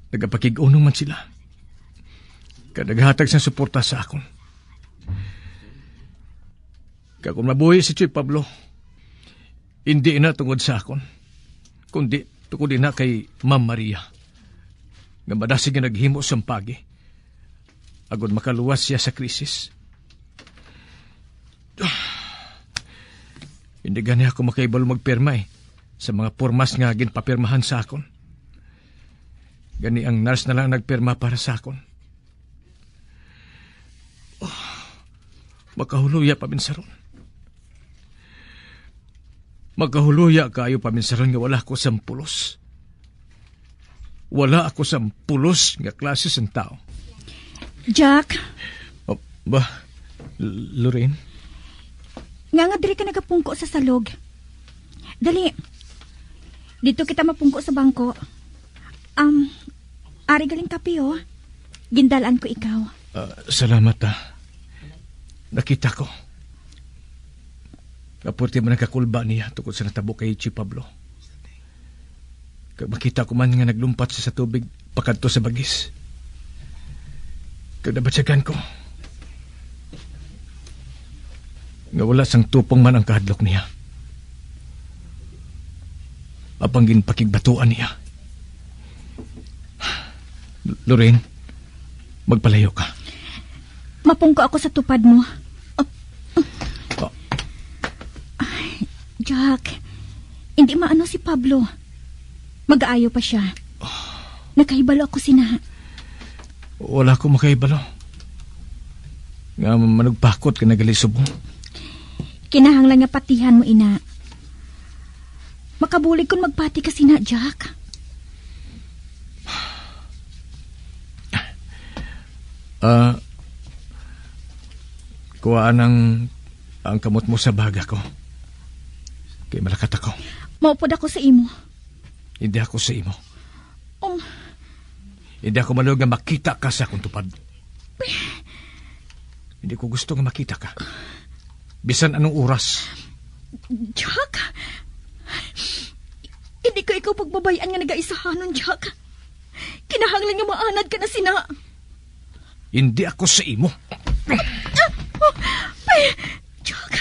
Nagapakig-unong man sila, kag naghatag sang suporta sa akon. Kag kon mabuhi si Tioy Pablo, indi ina tungod sa akon, kundi tungod ina kay Ma'am Maria, nga madasig nga naghimo sang paagi, agod makaluwas sia sa krisis. Hindi gani ako makahibalo magpirma, eh, sa mga pormas nga ginpapirmahan sa akon. Gani ang nurse na lang nagpirma para sa akon. Oh, makahuluya, paminsaron. Makahuluya kaayo, paminsaron, nga wala ako sang pulos. Wala ako sang pulos nga klase sang tao. Jack? Oh, ba, L-, Lorraine? Nga nga diri ka nagapungko sa salog? Dali. Dito kita mapungko sa bangko. Um, ari galing kape, oh. Gindalan ko ikaw. Ah, salamat, ah. Nakita ko nga puwerte man ang kakulba niya tungod sa natabo kay Chi Pablo. Kag makita ko man nga naglumpat siya sa tubig pakadto sa bagis. Kag nabatyagan ko nga wala sang tupong man ang kahadlok niya. Apang ginpakigbatuan niya. Lorraine, magpalayo ka. Mapungko ako sa tupad mo. Oh. Ay, Jack, hindi maano si Pablo. Mag-aayo pa siya. Nakahibalo ako sina. Wala ko makahibalo nga manugpakot ka nagalisubong. Kinahanglan nga patihan mo ina. Makabulig kon magpati ka sina, Jack. Ah, kuhaan ang, ang kamot mo sa baga ko. Kay malakat ako. Maupod ako sa imo. Hindi ako sa imo. Um. Hindi ako maluyog nga makita ka sa akong tupad. Hindi ko gusto nga makita ka. Bisan anong oras. Jack, hindi ko ikaw pagbabayan nga nagaisahanon, Jack. Kinahanglan nga maanad ka na sina. Hindi ako sa imo. Ay, Jack,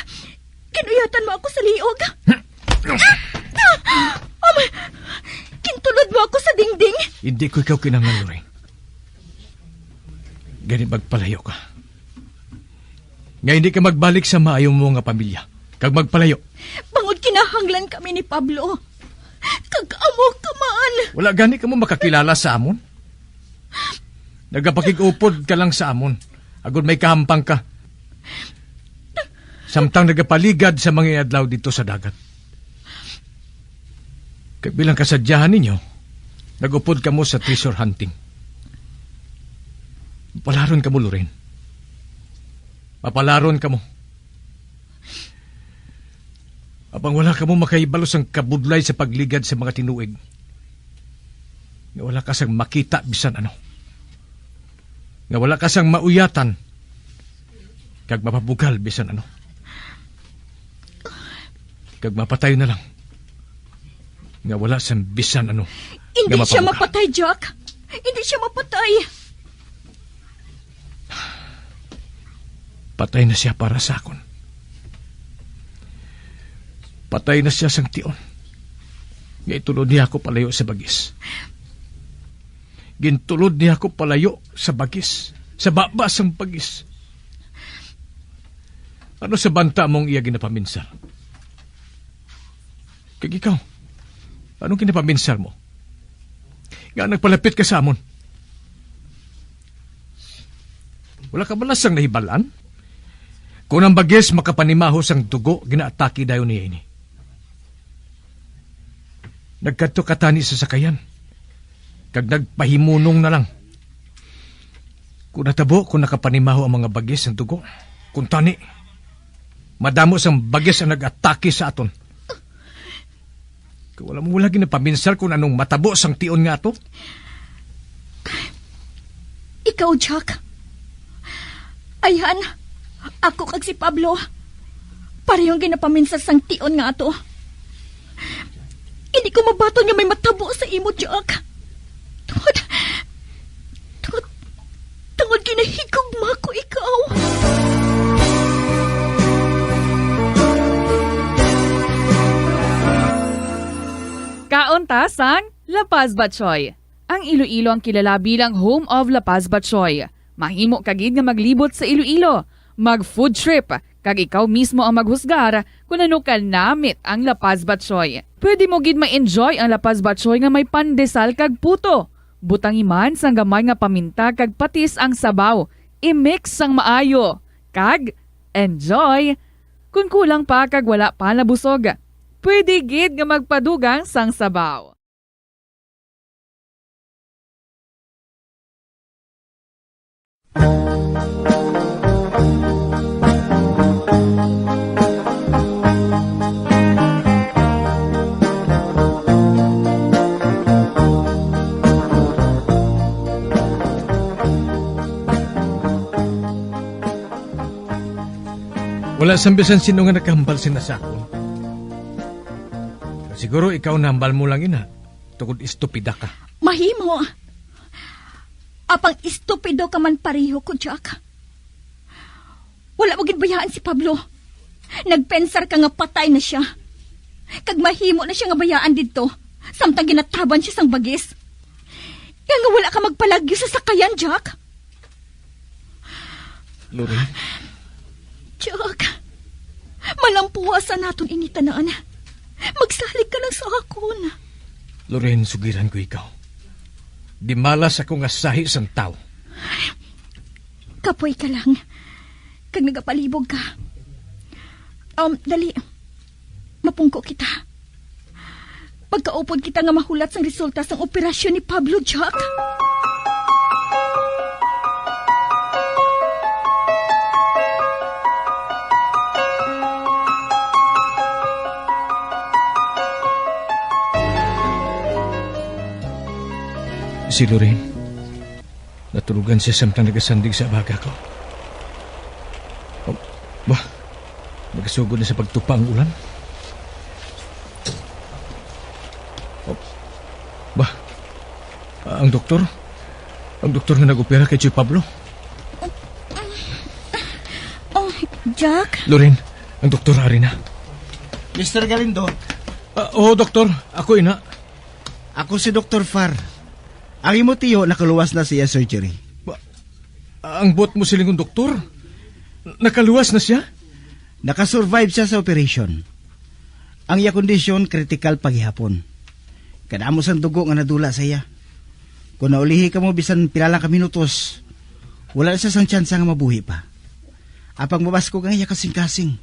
kinuyatan mo ako sa liog. Amay, kintulod mo ako sa dingding. Hindi ko ikaw kinahanglan, Lorraine. Gani magpalayo ka. Nga hindi ka magbalik sa maayo mo nga pamilya. Kag magpalayo. Bangod kinahanglan kami ni Pablo. Kag amo ka man. Wala gani kamo makakilala sa amon. Nagapakig-upod ka lang sa amon, agod may kahampang ka. Samtang nagapaligad sa mga adlaw dito sa dagat. Kag bilang kasadyahan ninyo, nag-upod kamo sa treasure hunting. Mapalaron kamo, Lorraine. Mapalaron kamo. Apang wala kamo makahibalo sang kabudlay sa pagligad sa mga tinuig. Nga wala ka sang makita bisan ano. Nga wala ka sang mauyatan. Kag mapabugal bisan ano. Kag mapatay na lang. Nga wala sang bisan ano. Hindi siya mapabugal. Mapatay, Jack. Hindi siya mapatay. Patay na siya para sa akon. Patay na siya sang tion. Nga itulod niya ako palayo sa bagis. Gintulod niya ako palayo sa bagis. Sa baba sang bagis. Ano sa banta mong iya ginapaminsar? Kag ikaw, anong ginapaminsar mo? Nga nagpalapit ka sa amon? Wala ka bala sang nahibalan? Kung ang bagis makapanimaho sang dugo, ginaatake dayon niya ini. Nagkadto ka tani sa sakayan, kag nagpahimunong na lang. Kung natabo, kung nakapanimaho ang mga bagis sang dugo, kung tani, madamo sang bagis ang nag-atake sa aton. Kay wala mo wala ginapaminsar kung anong matabo sang tion nga ato. Ikaw, Jack. Ayan, ako kag si Pablo. Parehong ginapaminsar sang tion nga ato. Hindi ko mabaton nga may matabo sa imo, Jack. Tungod, Nahigugma ko ikaw. Kaon ta sang La Paz Batchoy. Ang Iloilo ang kilala bilang home of La Paz Batchoy. Mahimo ka gid nga maglibot sa Iloilo, mag food trip, kag ikaw mismo ang maghusgar kon ano ka namit ang La Paz Batchoy. Pwede mo gid ma-enjoy ang La Paz Batchoy nga may pandesal kag puto. Butangi man sang gamay nga paminta kag patis ang sabaw. I-mix sang maayo. Kag enjoy! Kon kulang pa kag wala pa nabusog, pwede gid nga magpadugang sang sabaw. Wala sang bisan sino nga nakahambal sina sa akon. Siguro ikaw nahambal mo lang ina, tungod estupida ka. Mahimo. Apang estupido ka man pareho ko, Jack. Wala mo gid bayaan si Pablo. Nagpensar ka nga patay na sia. Kag mahimo na sia nga bayaan didto, samtang ginataban sia sang bagis. Kaya nga wala ka magpalagyo sa sakayan, Jack. Lorraine? Jack, malampuasan naton ini tanan. Magsalig ka lang sa akon. Lorraine, sugiran ko ikaw. Di malas ako nga sahi sang tawo. Kapoy ka lang. Kag nagapalibog ka. Um, dali. Mapungko kita. Magkaupod kita nga mahulat sang resulta sang operasyon ni Pablo, Jack. Si Lorraine. Natulogan siya samtang nagasandig sa abaga ko. Oh, bah, nagasugod na sa pagtupa ang ulan. Oh, bah, ang doktor? Ang doktor nga nag-opera kay Choy Pablo? Oh, Jack? Lorraine, ang doktor ari na. Mister Galindo. Ah, oo, doktor. Ako ina. Ako si Doktor Far. Ang imo tiyo nakaluwas na sa iya surgery. Ba, ang buot mo silingon, doktor? Nakaluwas na siya? Nakasurvive siya sa operation. Ang iya kondisyon kritikal pa gihapon. Kadamo sang dugo nga nadula sa iya. Kung naulihi kamo bisan pila lang ka minutos, wala na siya sang tsansa nga mabuhi pa. Apang mabaskog ang iya kasing-kasing.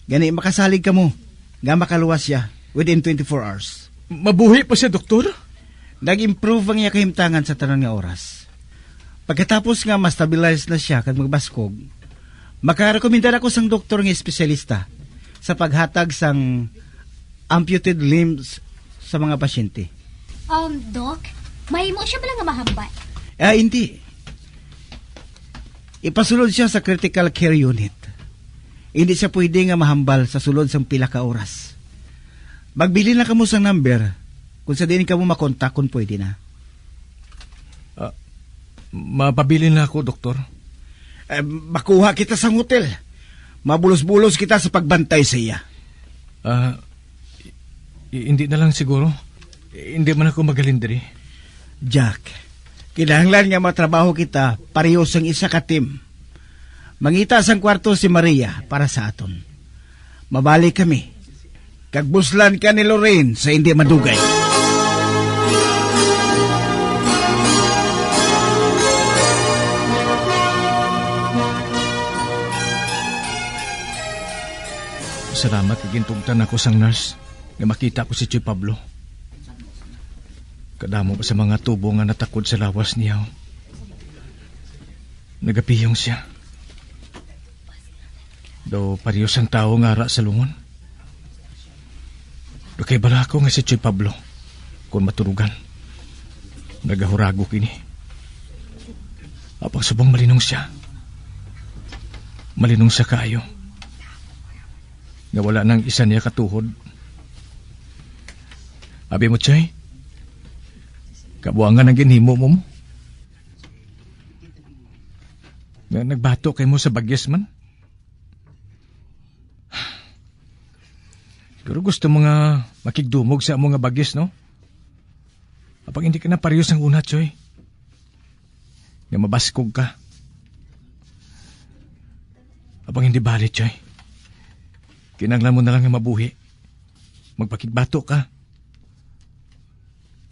Gani makasalig kamo nga makaluwas sia within twenty-four hours. Mabuhi pa sia, doktor? Nag-improve ang iya kahimtangan sa tanan nga oras. Pagkatapos nga ma-stabilize na sia kag magbaskog, makarekomenda na ko sang doktor nga espesyalista sa paghatag sang amputated limbs sa mga pasyente. Um, Doc, mahimo siya bala nga mahambal? Ah, hindi. Ipasulod siya sa critical care unit. Hindi siya pwede nga mahambal sa sulod sang pila ka oras. Magbilin lang kamo sang number. Kung sa diin kamo makontak, kung pwede na. Ah, mapabilin na ako, doktor. Eh, makuha kita sang hotel. Mabulos-bulos kita sa pagbantay sa iya. Ah, i-, hindi na lang siguro. Hindi man ako magaling diri. Jack, kinahanglan nga matrabaho kita pareho sang isa ka team. Mangita sang kwarto si Maria para sa aton. Mabalik kami. Kag buslan ka ni Lorraine sa hindi madugay. Salamat kay gintugtan ako sang nurse nga makita ko si Choy Pablo. Kadamo pa sa mga tubo nga natakod sa lawas niya. Nagapiyong siya. Daw pareho sang tawo nga ara sa lungon. Daw kay bala ko nga si Choy Pablo, kon maturugan. Nagahuragok ini. Apang subong malinong siya. Malinong siya kaayo. Nga wala nang isa niya katuhod. Abi mo, Choy? Kabuangan ang ginhimo mo mo. Nga nagbato kay mo sa bagis man? Siguro gusto mo nga makigdumog sa amo nga bagis, no? Apang hindi ka na pareho sang una, Choy. Nga mabaskog ka. Apang hindi bali, Choy. Kinahanglan mo na lang nga mabuhi. Magpakigbato ka.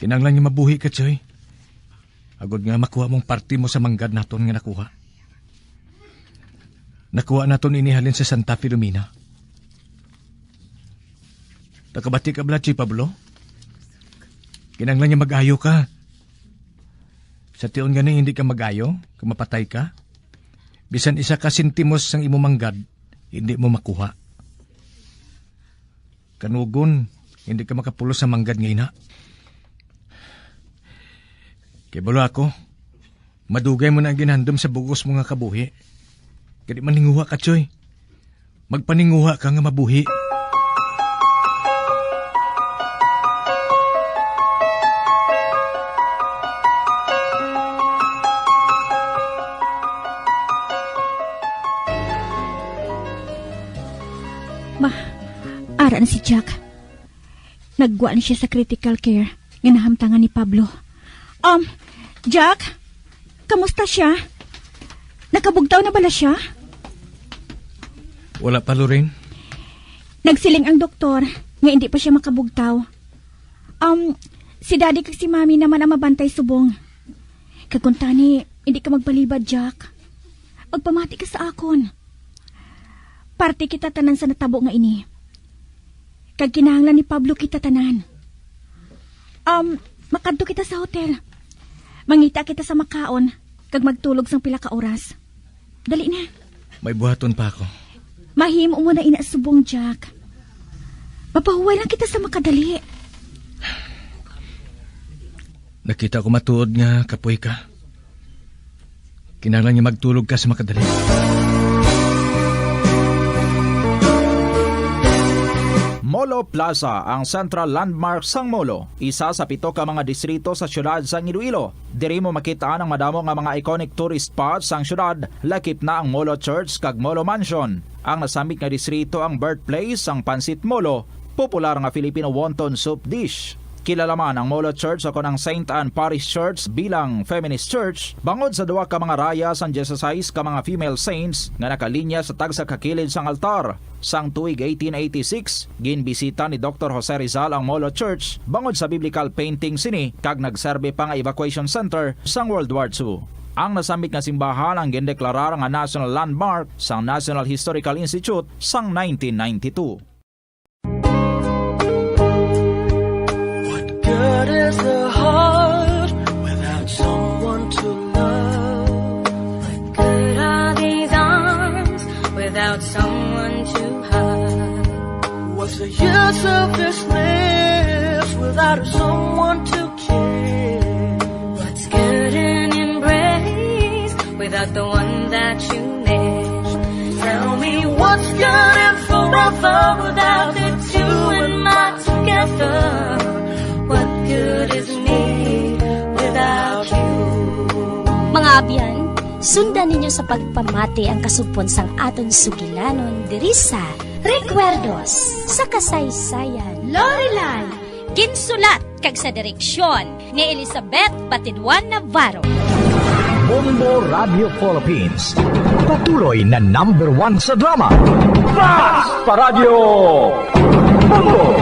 Kinahanglan nga mabuhi ka, Choy. Agod nga makuha mong parte mo sa manggad naton nga nakuha. Nakuha naton ini halin sa Santa Filomena. Nakabati ka bala, Choy Pablo? Kinahanglan nga mag-ayo ka. Sa tion gani hindi ka mag-ayo, kung mapatay ka, bisan isa ka sentimos sang imo manggad, hindi mo makuha. Kanugon, hindi ka makapulos sa manggad nga ina. Kay balo ako, madugay mo na ang ginhandom sa bugos mo nga kabuhi. Kadi maninguha ka, Choy. Magpaninguha ka nga mabuhi. Ma, ara na si Jack. Naggwa na siya sa critical care nga nahamtangan ni Pablo. Um, Jack, kamusta siya? Nakabugtaw na bala siya? Wala pa, Lorraine. Nagsiling ang doktor nga hindi pa siya makabugtaw. Um, si Daddy kag si Mommy naman ang mabantay subong. Kag kuntani, hindi ka magbalibad, Jack. Magpamati ka sa akon. Parte kita tanan sa natabo nga ini. Kag kinahanglan ni Pablo kita tanan. Um, makadto kita sa hotel. Mangita kita sa makaon, kag magtulog sang pila ka oras. Dali na. May buhaton pa ako. Mahimo mo na ina subong, Jack. Mapahuway lang kita sa makadali. Nakita ko matuod nga kapoy ka. Kinahanglan nga magtulog ka sa makadali. Molo Plaza, ang central landmark sang Molo, isa sa pito ka mga distrito sa siyudad sang Iloilo. Diri mo makit-an ang madamo nga mga iconic tourist spots sang siyudad, lakip na ang Molo Church kag Molo Mansion. Ang nasambit nga distrito ang birthplace sang Pancit Molo, popular nga Filipino wonton soup dish. Kilala man ang Molo Church o kon ang Saint Anne Parish Church bilang feminist church bangod sa duha ka mga raya sang dieciséis ka mga female saints nga nakalinya sa tagsa ka kilid sang altar. Sang tuig eighteen eighty-six, ginbisita ni Doktor Jose Rizal ang Molo Church bangod sa biblical painting sini kag nagserbi pa nga evacuation center sang World War Two. Ang nasambit nga simbahan ang gindeklarar nga National Landmark sang National Historical Institute sang nineteen ninety-two. What good is the heart without someone to love? What good are these arms without someone to hug? What's the use of this lips without someone to kiss? What's good in embrace without the one that you miss? Tell me what's good and forever without the two and my together? What good is me without you? Mga abyan, sundan ninyo sa pagpamati ang kasugpon sang aton sugilanon diri sa Recuerdos sa Kasaysayan. Loreline. Ginsulat kag sa direksyon ni Elizabeth Batidwan Navarro. Bombo Radio Philippines, patuloy na number one sa drama. Basta Radyo Bombo!